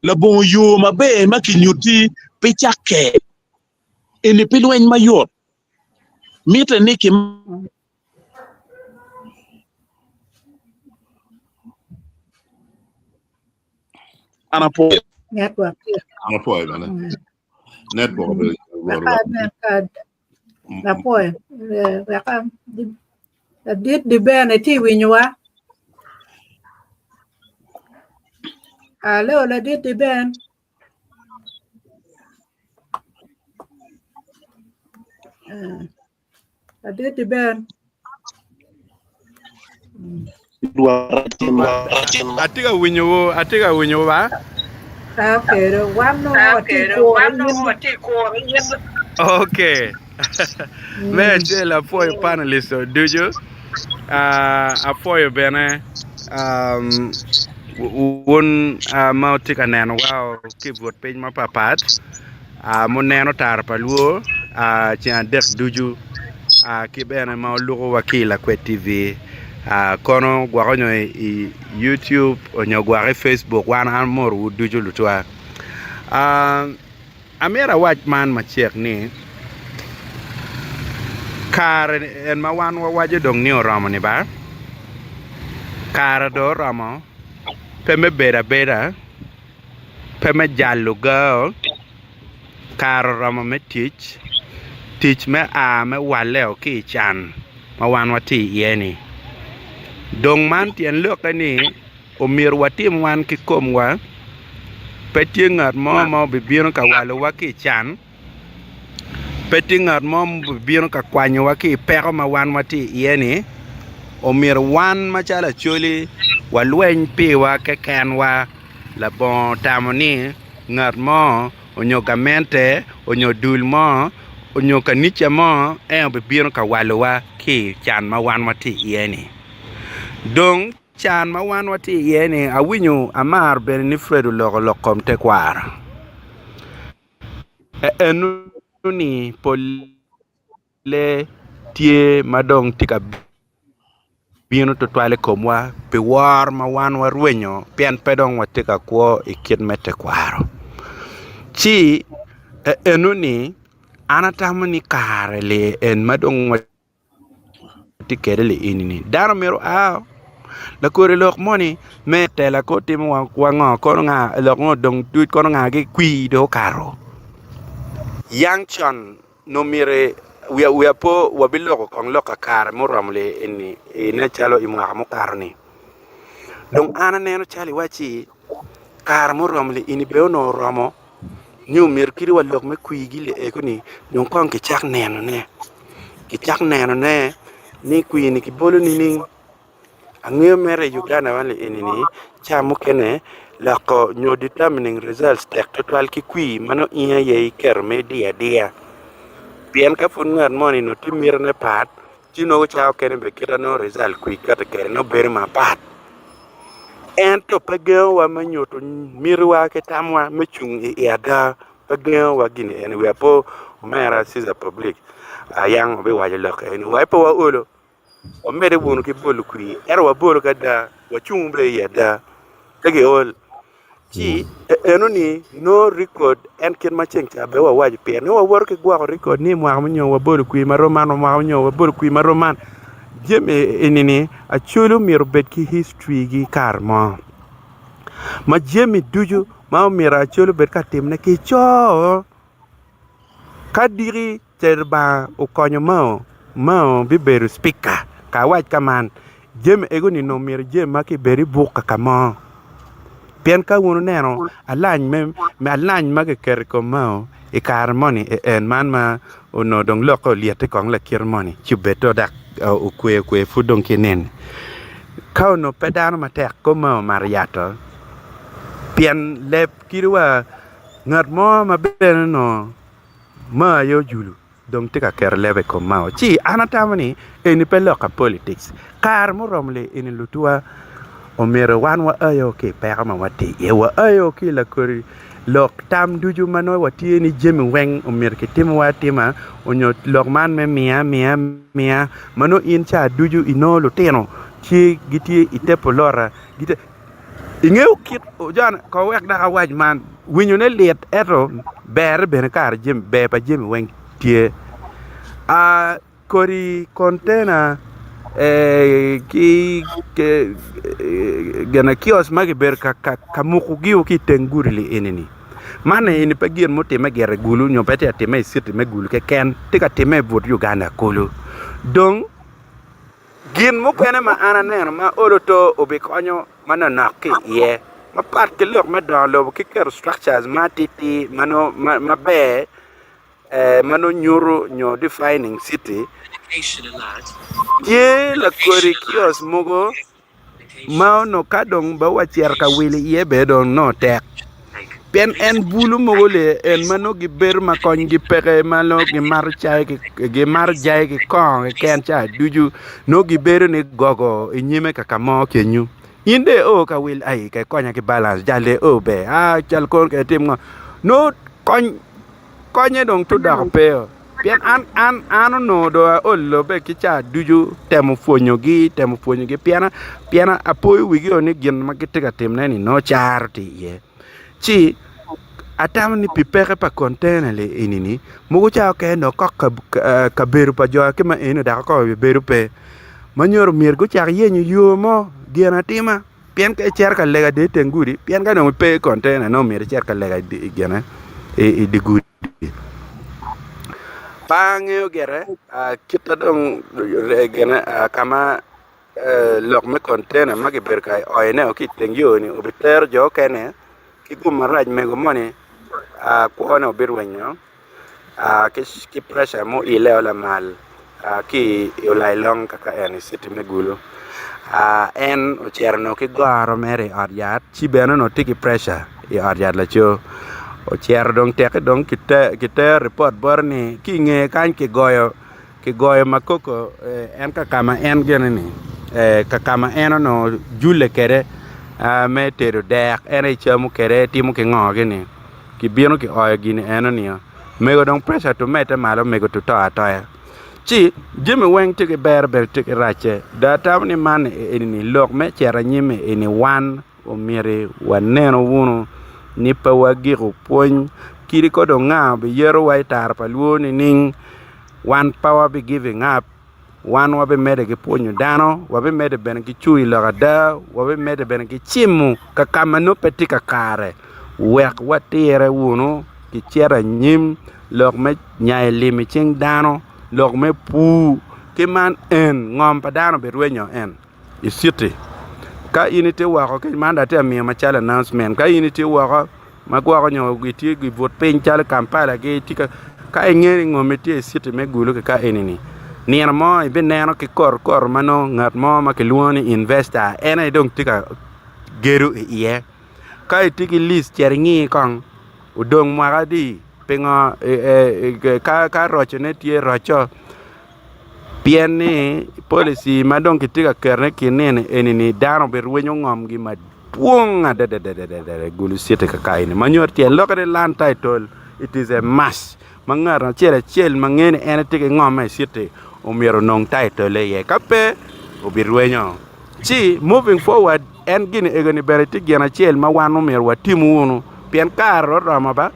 labongo yo maber ma kinyutti pi cakke, eni pi lweny mayot. Mitte ni ki. An apwoyo. Network. An apwoyo bene. Network obedo Apwoyo. Weka ladit di bene itye winyowa. Alo ladit di ben. Ladit ber. Atye ka winyowu, atye ka winyowu ba. Okay, wan nongo watye kuro in. Okay. Me acel apwoyo panelist ducu. Uh, apwoyo bene um, wun uh, ma wutye ka nenowa ki i but piny mapapat. Muneno tara pa lwor ceng adek ducu ki bene ma oluko wa ki i Lakwed TV kono gwoko nyo i YouTube nyo gwoko i Facebook wan amorowu ducu lutwa. Amyero awac man macek ni kare en ma wan wawaco dong ni oromo ni ba kare dong oromo pe me bedo abeda pe me jalo gao, kare oromo me tic, tic me a me walleo ki i can ma wan watye iye-ni. Dong man tyen lokke ni omyero watim wan ki komwa, pe tye ngat mo ma obibino ka walowa ki i can. Pe tye ngat mo ma obibino ka kwanyowa ki i peko ma wan watye iye-ni, omyero wan macalo Acholi walweny piwa kekenwa labongo tamo ni ngat mo onyo gamente onyo dul mo onyo kanica mo en obibino ka walowa ki i can ma wan watye iye-ni. Dong can ma wan watye iye-ni awinyo amaro bene ni Fred oloko lok kom tekwaro. Enoni polle tye ma dong tye ka bino tutwal i komwa pi woro ma wan warwenyo pien pe dong watye ka kwo i kit me tekwaro ci enoni an atamo ni kare-li en ma dong tye kwede lieni-ni dano myero oa. Lakodi lok moni me tela kor timo wa ngo kono nga lok mo dong duc kono nga gi kwir dong okato. Yang con nongo myero wiya po wabiloko kong lok kakare muromo li eni nen calo i mwaka mukato ni. Dong an aneno calo iwacci kare muromo li eni bene onongo oromo nyo myero kadi wa lok me kwir gi li eko ni dong kong kicak nenone kicak nenone ni kwir ni kibolo nining. Angeyo mere i Uganda man eni-ni ca mukene loko nyo determining results tek tutwal ki kwir ma nongo in aye iketo me idiyo adiya pien ka pud ngat moni nongo tye mitine pat ci nongo ca mukene bene kit ma nongo result kwir kati kwede nongo bedo mapat ento pe gengowa me nyuto mitiwa ki tamwa me cung i ada pe gengowa gini eni wiya po omera Ceaser Public yang obiwaco lok eni wa pe waolo. Wamedde wunu ki bolo kwir, ento wabolo ki ada, wacung bene i ada, pe giol. Ci enoni nongo rekod en kit ma ceng ca bene wawaco pire ni wawoto ki gwoko rekod ni mwaka munyo wabolo kwir ma rom man, mwaka munyo wabolo kwir ma rom man. Jami eni-ni Acholi omyero obed ki history gi kare mo ma jami ducu ma omyero Acholi obed ka timone ki co. Ka diki Ce Lubanga okonyo Mao, Mao bibedo cipika. Ka awac ka man, jami ego-ni onongo myero jami ma kibedo i buk ka mo. Pien ka wun wuneno alany me alany ma kiketo i kom Mao i kare moni en man ma onongo dong lokke olyette kong lakite moni ci obedde dok okwe okwe pud dong ki nini. Ka onongo pe dano matek kom Mao omato yat-to pien leb kadi wa ngat mo ma bene onongo Ma aye ojulo dong tye ka keto lebe i kom Mao. Ci an atamo ni eni pe lok ka politics. Kare muromo li eni lutuwa omyero wan waayo ki i peko ma watye iye, waayo ki i lakodi lok tam ducu ma nongo watye ni jami weng omyero kitimowa atima onyo lok man me miya miya miya ma nongo in ca ducu inongo lutino tye gitye i te pulota gitye Ingeyo kit jon ko wek dok awac man winyone lit ento berre bene kare jami ber pa jami weng tye kodi kontena ki gine kiosk ma kibedo ka mukogi ki i teng gudi li eni-ni man eni pe gin mutimme gire i Gulu nyo pe tye ka timme i citi me Gulu keken tye ka timme i but Uganda kulu dong Gin mukene ma an aneno ma olo to obikonyo manonok ki iye, mapat ki lok me dongo lobo ki keto structures ma atir ma nongo maber ma nongo nyuto nyo defining city, tye lakodi kiosk mogo Ma onongo ka dong ba wacito ka wil iye bene dong nongo tek, pien en bulu mogo le en ma nongo gibedo ma konygi peke ma nongo gimato cai gimato jai ki kongo keken ca ducu nongo gibedo ni gogo i nyime ka ka mo kenyu. In dong io ka wil ai ka ikonya ki balance jal dong io ber aa cal kono ka itim ngo nongo kony Konye dong to doko pe o. Pien an, an, an onongo dong aol lobbe ki ca ducu temo pwonyogi, temo pwonyogi, pien, pien apoyo wigi o ni gin ma gitye ka timone-ni nongo caro tye iye. Ci atamo ni pi peke pa kontena li eni-ni, mogo ca okene dong kok kabedo pa jo ki ma eni dok kong obedo pe, ma nyuto myero gucak yenyo yo mo, gin atima. Pien ka icito ka lega dong i teng gudi, pien ka dong ipe i kontena nongo myero icit ka lega i gine i dye gudi. Pe angeyo gire kit ma dong gine ka ma lok me kontena ma kibedo ka oyone ki i teng yo-ni obitero jo okene ki gum marac mego moni kwone obirwenyo. ki preca ma oile lamal ki i Olailong kaka en i citi me Gulu en ocito onongo ki goro mere i ot yat ci bene onongo tye ki preca i ot yat laco ocito dong teke dong kitero ripot bote ni ki i ngeye kany kigoyo kigoyo makoko en ka ma en gine ni ka ma en onongo jule kwede me tedo dek en aye camo kwede timo ki ngo gini. Kibino kioyo gini eno nio mego dong pressure to medde malo mego to to atoya ci jami weng tye ki ber bene tye ki racce dong atamo ni man eni ni lok me cito anyim eni wan omyero wanenu wunu ni pe wagiko pwony kadi ko dong nga obiyeto wa i tara pa lwor nining wan pe wabi giving up. Wan wabimedde ki pwonyo dano, wabimedde bene ki cung i lok ada, wabimedde bene ki cimo ka ka ma nongo pe tye kakare wek watire wunu ki cito anyim lok me nyayo lim i cing dano, lok me pur ki man en ngom pa dano birwenyo en i citi. Ka in itye woko ki man dong atye ka miyo macalo announcement ka in itye woko ma gwoko nyo gitye i but piny calo Kampala gi tye ka ka ingeyo ni ngomi tye i citi me Gulu ki ka eni-ni nino mo ibineno ki koto ma nongo ngat mo ma kilwongo ni investor en aye dong tye ka gedo iye ka itye ki list cit ingi kong odong mwaka adi pingo ka rocone tye roco. Pien ni polici ma dong kitye ka ketone i kin nino eni-ni dano birwenyo ngomgi madwong adada i Gulu citi kaka eni ma nyuto tyen lokke ni land title it is a must ma ngat acel acel ma ngeyo ni en etye ki ngom i citi omyero onong title iye ka pe obirwenyo ci moving forward en gin egoni bene tye gin acel ma wan omyero watimu wunu pien kare oromo ba.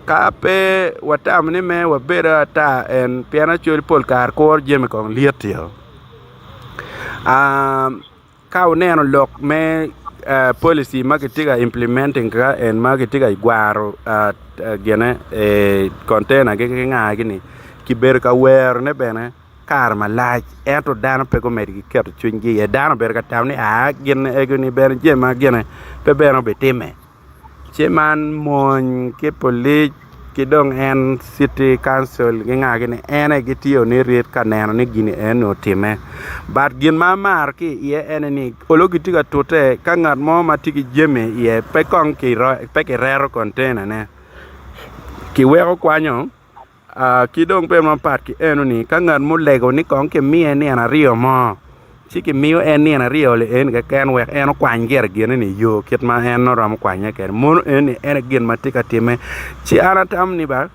Ka pe watamo ni me wabedo ata en pien Acholi pol kare kuro jami kong lyetio. Ka wuneno lok me policy ma kitye ka implementing ka en ma kitye ka gwaro gine container gi ki nga gini kibedo ka werone bene kare malac ento dano pe gumedo ki keto cwinygi iye dano obedo ka tamo ni aa gin egoni bene jami ma gine pe bene obitimme. Ci man mony ki polic ki dong en citi kancil ki nga gini en aye gitiyo ni rit ka neno ni gini eni otimme but gin ma amaro ki iye ene ni olo gitye ka tute ka ngat mo ma tye ki jami iye pe kong pe kireto kontenane kiweko kwanyo. Ki dong bene mapat ki enoni, ka ngat mo olego ni kong kimiye nino aryo mo, ci kimiyo en nino aryo eni keken wek en okwany gire gine-ni i yo kit ma en nongo romo kwanye kwede. Mono eni en aye gin ma tye ka timme. Ci an atamo ni ba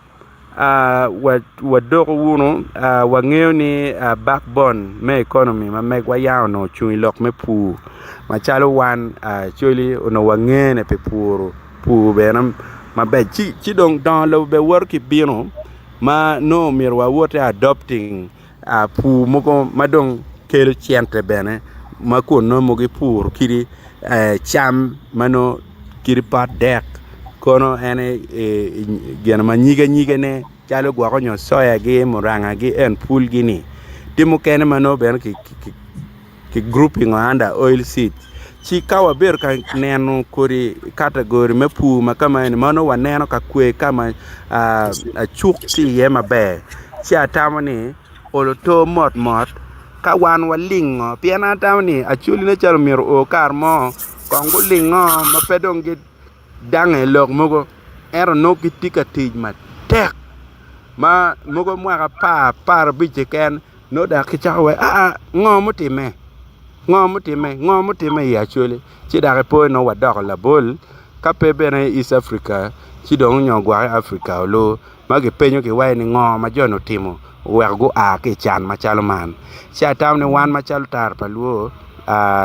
wadoko wunu wangeyo ni backbone me economy ma megwa yam onongo ocung i lok me pur macalo wan Acholi onongo wangene pi puro. Pur bene maber ci dong dongo lobo bene woto ki bino ma nongo myero wawot i adopting pur mogo ma dong kelo cente bene ma kun nongo mogo ipuro kadi cam ma nongo kadi pot dek kono en aye gin ma nyige nyigene calo gwoko nyo coyagi murangagi en pulgi-ni ki mukene ma nongo bene ki grouping under oil seed ci ka wabedo ka neno kodi category me pur ma kama eni ma nongo waneno ka kwe ka ma acuk tye iye maber ci atamo ni olo to mot mot ka wan walingo pien an atamo ni acholi nen calo myero oo kare mo kong gulingo ma pe dong gidange i lok mogo ento nongo gitye ka tic matek ma mogo mwaka apar, aparabic keken Nongo dok kicako wai aa ngo mutimme? Ngo mutimme? Ngo mutimme i Acholi? Ci dok ipo ni nongo wadoko labol ka pe bene i East Africa ci dong nyo gwok i Africa olu ma gipenyo ki wai ni ngo ma joni otimo oweko gua ki i can macalo man. Ci atamo ni wan macalo tara pa luo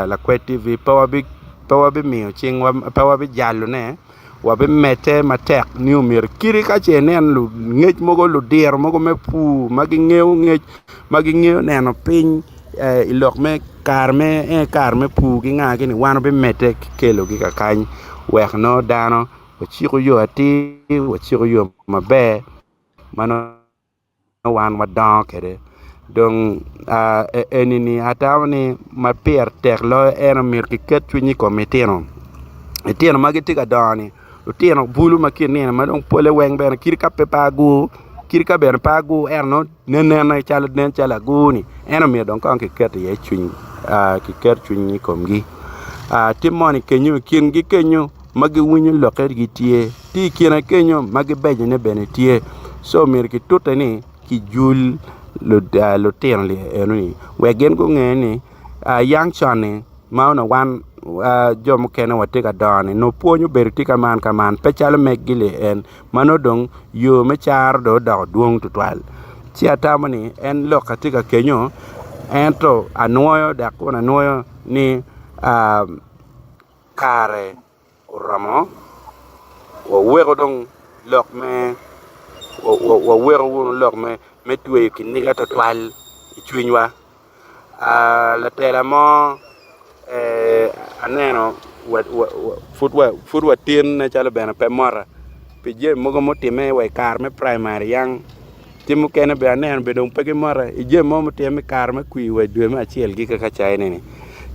Lakwed TV pe wabimiyo cingwa pe wabijalone. Wabimedde matek ni omyero kadi ka ce inen lungec mogo ludiro mogo me pur ma gingeyo ngec ma gingeyo neno piny i lok me kare me kare me pur ki nga gini wan wabimedde ki kelogi kakany wek nongo dano waciko yo atir waciko yo maber ma nongo wan wadongo kwede dong eni-ni atamo ni ma pire tek loyo en omyero kiket cwiny i kom litino, litino ma gitye ka dongo-ni lutino bulu ma ki nino ma dong pole weng bene kadi ka pe agur kadi ka bene pe agur ento nongo nen nene calo nen calo agur-ni en omyero dong kong kiket iye cwiny kiket cwiny i komgi tye moni kenyo i kingi kenyo ma giwinyo lokke gitye tye i kine kenyo ma gibecone bene tye co myero kitute ni kijul lutino enoni wek gin gunge ni yang con-ni ma onongo wan jo mukene watye ka dongo-ni nongo pwony obedo tye ka man ka man pe calo meggi-li en ma nongo dong yo me caro dong odoko dwong tutwal ci atamo ni en lok atye ka kenyo ento anwoyo dok kun anwoyo ni kare oromo, waweko dong lok me waweko wunu lok me tweyo kiniga twatwal i cwinywa. Latela mo aneno pud watin nen calo bene pe mota pi jami mogo mutimme wa i kare me praimari yang ki mukene bene aneno bene dong pe gimota i jami mo mutimme i kare me kwir wa i dwe me acel gika ka caine-ni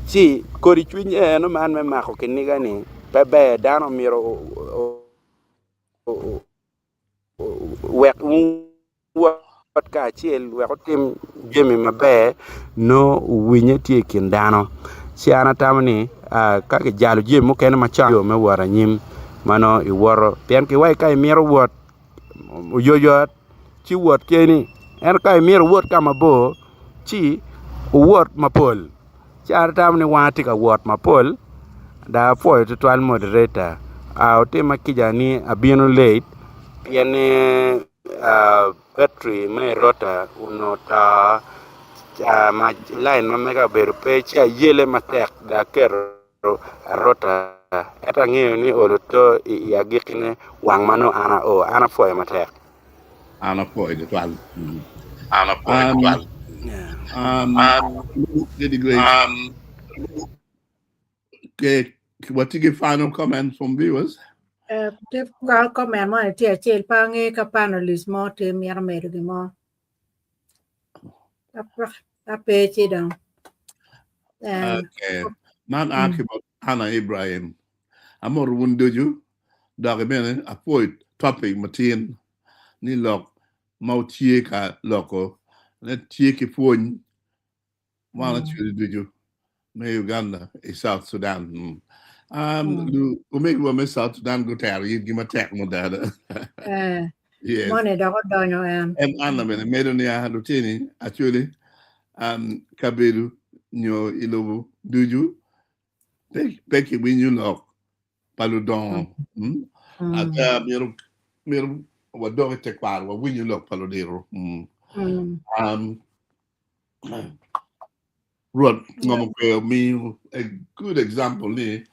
ci kodi cwiny eno man me mako kiniga-ni pe ber dano myero wek wuwot kacel wek wutim jami maber nongo winye tye i kin dano ci an atamo ni ka kijalo jami mukene macon yo me wot anyim ma nongo iwoto pien kiwaci ka imito wot oyotoyot ci wot keni ento ka imito iwot ka mabor ci wuwot mapol. Ci an atamo ni wan atye ka wot mapol dok apwoyo tutwal moderator otima kica ni abino late pien ni battery me rota onongo oto lain ma mega obedo pe ci ayele matek dok aketo arota ento angeyo ni olo to i agikkine wang ma nongo an ao an apwoyo matek. An apwoyo tutwal. An apwoyo tutwal. Um, Lady Grace. Okay, watye ki final comment from viewers? Eh, tye ka comment mo ni tye acel pe ange ka panelist mo tye mito medo gin mo. Ka pe ci dong. Eh, Okay. Man a ki bot Anna Ibrahim. Amoto wun ducu Dok bene apwoyo topic matin ni lok ma wutye ka loko ne tye ki pwony wan acwali ducu me Uganda i South Sudan. Um, omegiwa me South Sudan gutero yitgi matek mada. Eh, yes. Moni dok odonyo en. En Anna bene medo ni a lutini acwali um, kabedo nyo i lobo ducu pe kiwinyo lok pa ludongo. Mm. Ada myero myero wadok i tekwaro wawinyo lok pa ludito. Mm. Um, Rwot ngom okwe omiyo a good example ni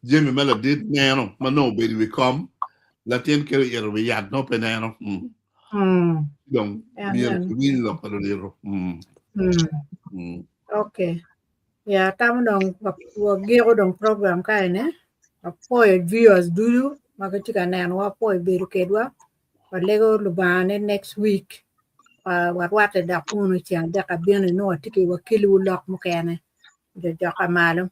jami ma ladit neno ma nongo obedo i wi kom latin kelo ito i wi yat nongo pe neno. Mm. Dong myero kiwiny lok pa ludito. Mm. Mm. Okay. Ya atamo dong wagiko dong program ka eni apwoyo viewers ducu ma gitye ka nenowa apwoyo bedo kedwa walego Lubanga ni next week warwatte dok kunu i ceng adek abino nongo watye ki wakeliwu lok mukene jo joka malo.